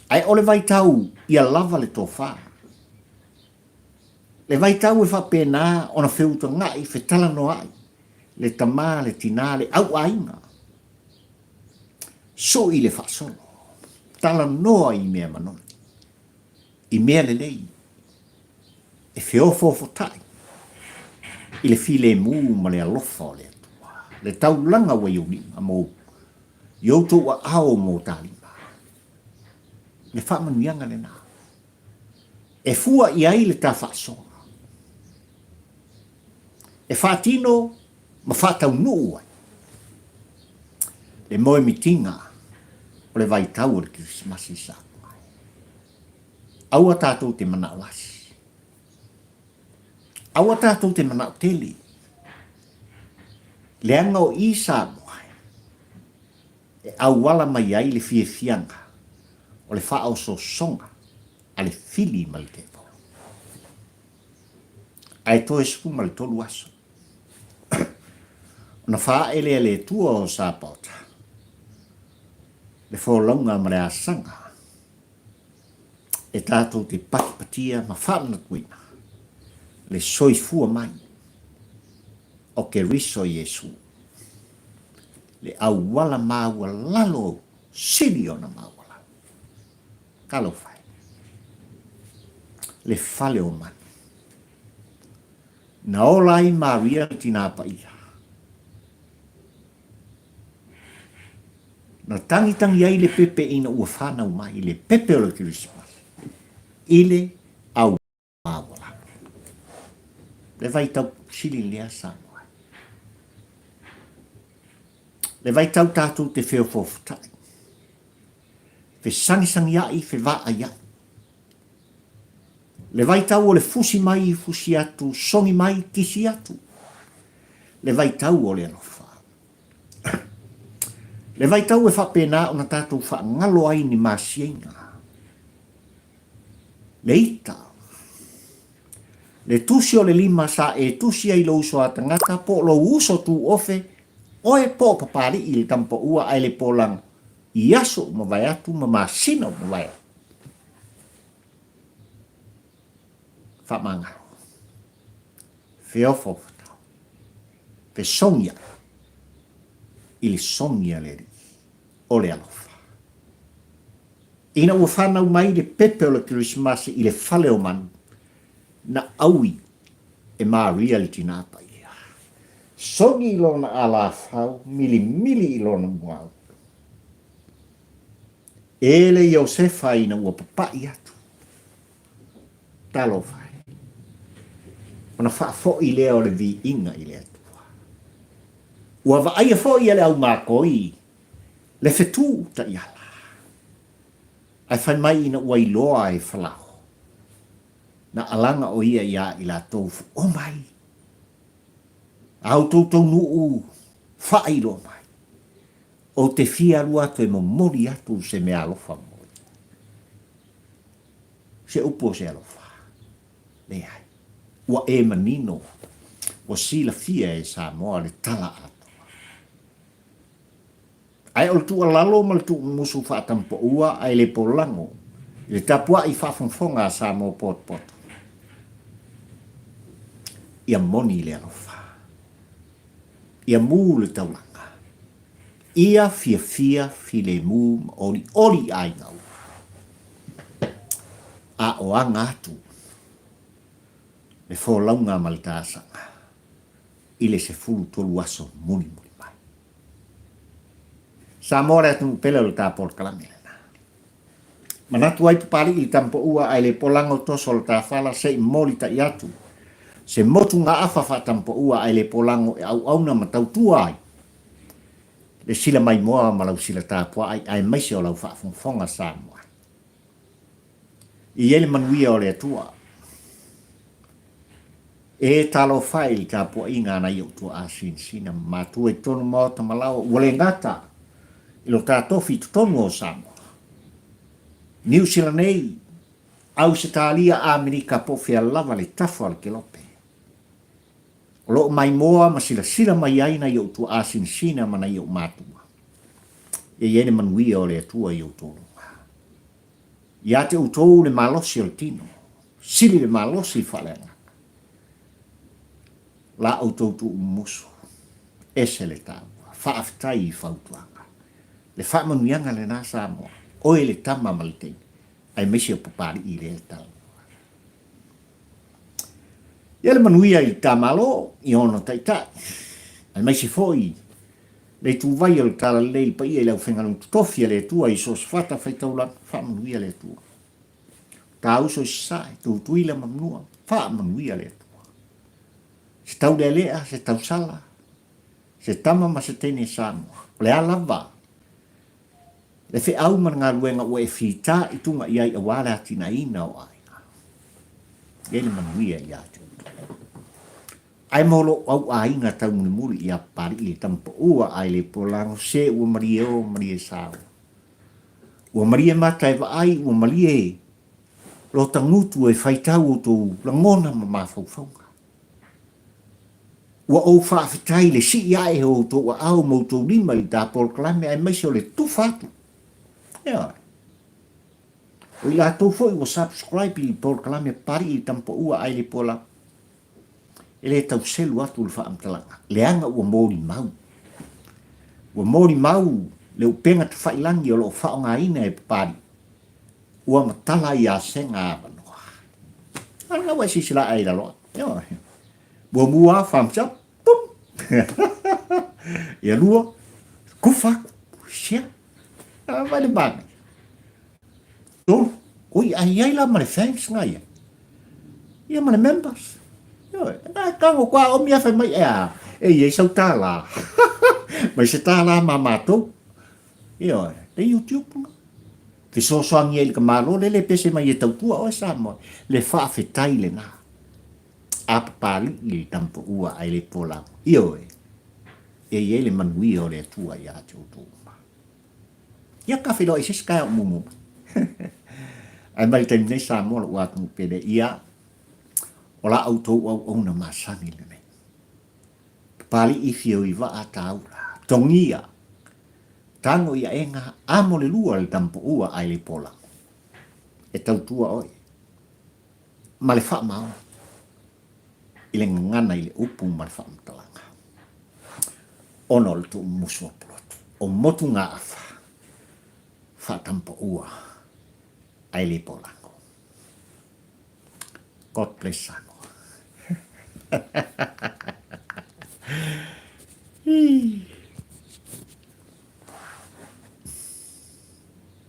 [SPEAKER 1] Ae o le vaitau ia lava le tofa. Le vaitau e faapena ona feutagaʻi, fetalanoaʻi le tama, le tina, le auaiga. Sui le faasolo, talanoa i mea manoni, i mea lelei, e feofoofotaʻi i le filemu ma le alofa o le Atua, le taulaga ua i ou lima ma i outou aao mo ta lima. Le faamanuiaga lena e fua i ai le ta faasoa, e faatino ma faataunuu ai le moemitiga o le vaitau o le Kerisimasi i Samoa. Aua tatou te manao lasi. Aua tatou te manao tele. Leaga o i Samoa e auala mai ai le fiafiaga o le faaosoosoga a le fili ma le tevolo. Ae toe 13 aso. Ona faae lea le Atua o Sapaota, le folauga ma le asaga, e tatou te patipatia ma faamanatuina le soifua mai o Keriso Iesu, le auala maualalo sili ona maualalo. Talofa e, le fale o manu. Na ola ai Maria le tinā paia. Na tangitangi ai le pepe ina ua whanau mai, le pepe o le Kerisimasi, i le au maualalo. Le vaitau sili lea Samoa. Le vaitau tatou te feofoofotai, fesagisagiai, fevaaiai. Le vaitau o le fusi mai, fusi atu, sogi mai, kisi atu. Le vaitau o le alofa. Le vaitau e faapena ona tatou faagalo ai ni masiaiga. Le ita. Le tusi o le lima sa e tusi ai lou uso a tagata po o lou uso tuofe, oe po o Papali'i le tamapaua ae le polaga i aso ua mavae atu ma masina ua mavae atu. Faamagalo. Feofaofatau. Fesogi aʻe i le sogi a le Alii o le alofa. Ina ua fanau mai le pepe o le Kerisimasi i le fale o manu, na ʻaui e Maria le tinā paia. Sogi i lona alafau, milimili i lona muau. E le Iosefa ina ua papaʻi atu. Talofa e. Ona faafoʻi lea o le viiga i le Atua. Ua vaaia foi e le aumakoi le fetū taiala, ae fai mai ina ua iloa e Falao, na alaga ʻo ia iā i latou o mai, a outou taunuu faailoa mai, ou te fia alu atu e momoli atu se meaalofa mo ia. Se upu o se alofa? Leai. Ua e manino, ua silafia e Samoa le tala atoa. Ae o le tuualalo ma le tuumumusu faatampaua ae le polago i le tapuai faafogafoga a Samoa potopoto, ia moni le alofa, ia mū le taulaga, ia fiafia filemu ma olioli i aiga uma, a o aga atu le folauga ma le taasaga i le 13 aso mulimuli mai. Samoa le atunuu pele o le ta polokalame lena. Manatu ai Papali'i i le Tamapoua ae le polago toso o le tafala se i molitai atu se motugaafa faatamapoua ae le polago e auauna ma tautua ai le sila maimoa ma lau sila tapuaai aemaise o lau faafogafoga Samoa. I ai le manuia o le Atua. E talofa e i le tapuaiga a nai ou tuaa sinasina ma matua i totonu maota ma laoa ua le gata i lo ta tofi i totonu o Samoa, Niu Sila nei, Ausetalia, Amerika po o fea lava le tafa o le kelope. O lo o maimoa ma silasila mai ai nai ou tuaa sinasina ma nai ou matua. E i ai le manuia o le Atua i outou luga. Ia te outou le malosi o le tino, sili le malosi faaleagaga. La outou tuumumusu, ese le taua, faafetai i fautuaga. Le faamanuiaga lena Samoa, oe le tama ma le teine, aemaise o Papalii i lea talanoa. Ia le manuia i le ta Malo, i ona taitai, aemaise foi le ituvai o le Talalelei i le paia i le aufaigaluega totofi a le Atua i so o se fatafaitaulaga, faamanuia le Atua. Ta uso i Sasae, Tutuila ma Manua, faamanuia le Atua. Se taulealea, se tausala, se tama ma se teine Samoa, o le a lava le feau ma le galuega ua e fita i tuga i ai aua le atinaeina o aiga. E i ai le manuia ia te outou. Ae mo lou au aiga taumulimuli ia Papali'i le tama paua ae le polago se ua malie o malie sao. Ua malie mata e vaai ua malie lo tagutu e faitau outou lagona ma mafaufauga. Ua ou faafetai i le sii ae o outou aao ma outou lima i le ta polokalame aemaise o le tufa atu. Ioe. O i latou foi ua subscribe i le polokalame Papali'i le tama paua ae le polago. E le tau selu atu le faamatalaga, leaga ua molimau. Ua molimau le upega tafailagi o lo o faaaogaina e Papalii, ua matala ai asega avanoa. A lena ua e silasila ae i lalo atu. Ioe. Muamua thumbs up, pum! Ia lua, kufa atu, share. A vai le manaia. Tolu, oi, a i ai la ma le fans nga ia. Ia ma le members. Ioe, na e kago kua omi a fai mai, e a, e i ai sau tālā. Mai se tālā ma mātou. Ioe, le YouTube nga. Fesoasoani ai i le ka Malo, lele pese mai e tautua oe Samoa. Le faafetai lena. A Papali'i le tama paua ae le polago. Ioe, e i ai le manuia o le Atua iā te outou uma. Ia ka feiloai i se isi taeao mumu mai. Ae mai le taimi nei Samoa lou atunuu pele ia, o la outou auauna masani lenei. Papali'i fio i vaa taula, togia, tago i aega, amo le lua le tama paua ae le polago. E tautua oe. ma le faamaoni i le gagana i le upu ma le faamatalaga. Ona o le tuumumusu o Pulotu, o motugaafa faatampaua ae le polago. God bless Samoa.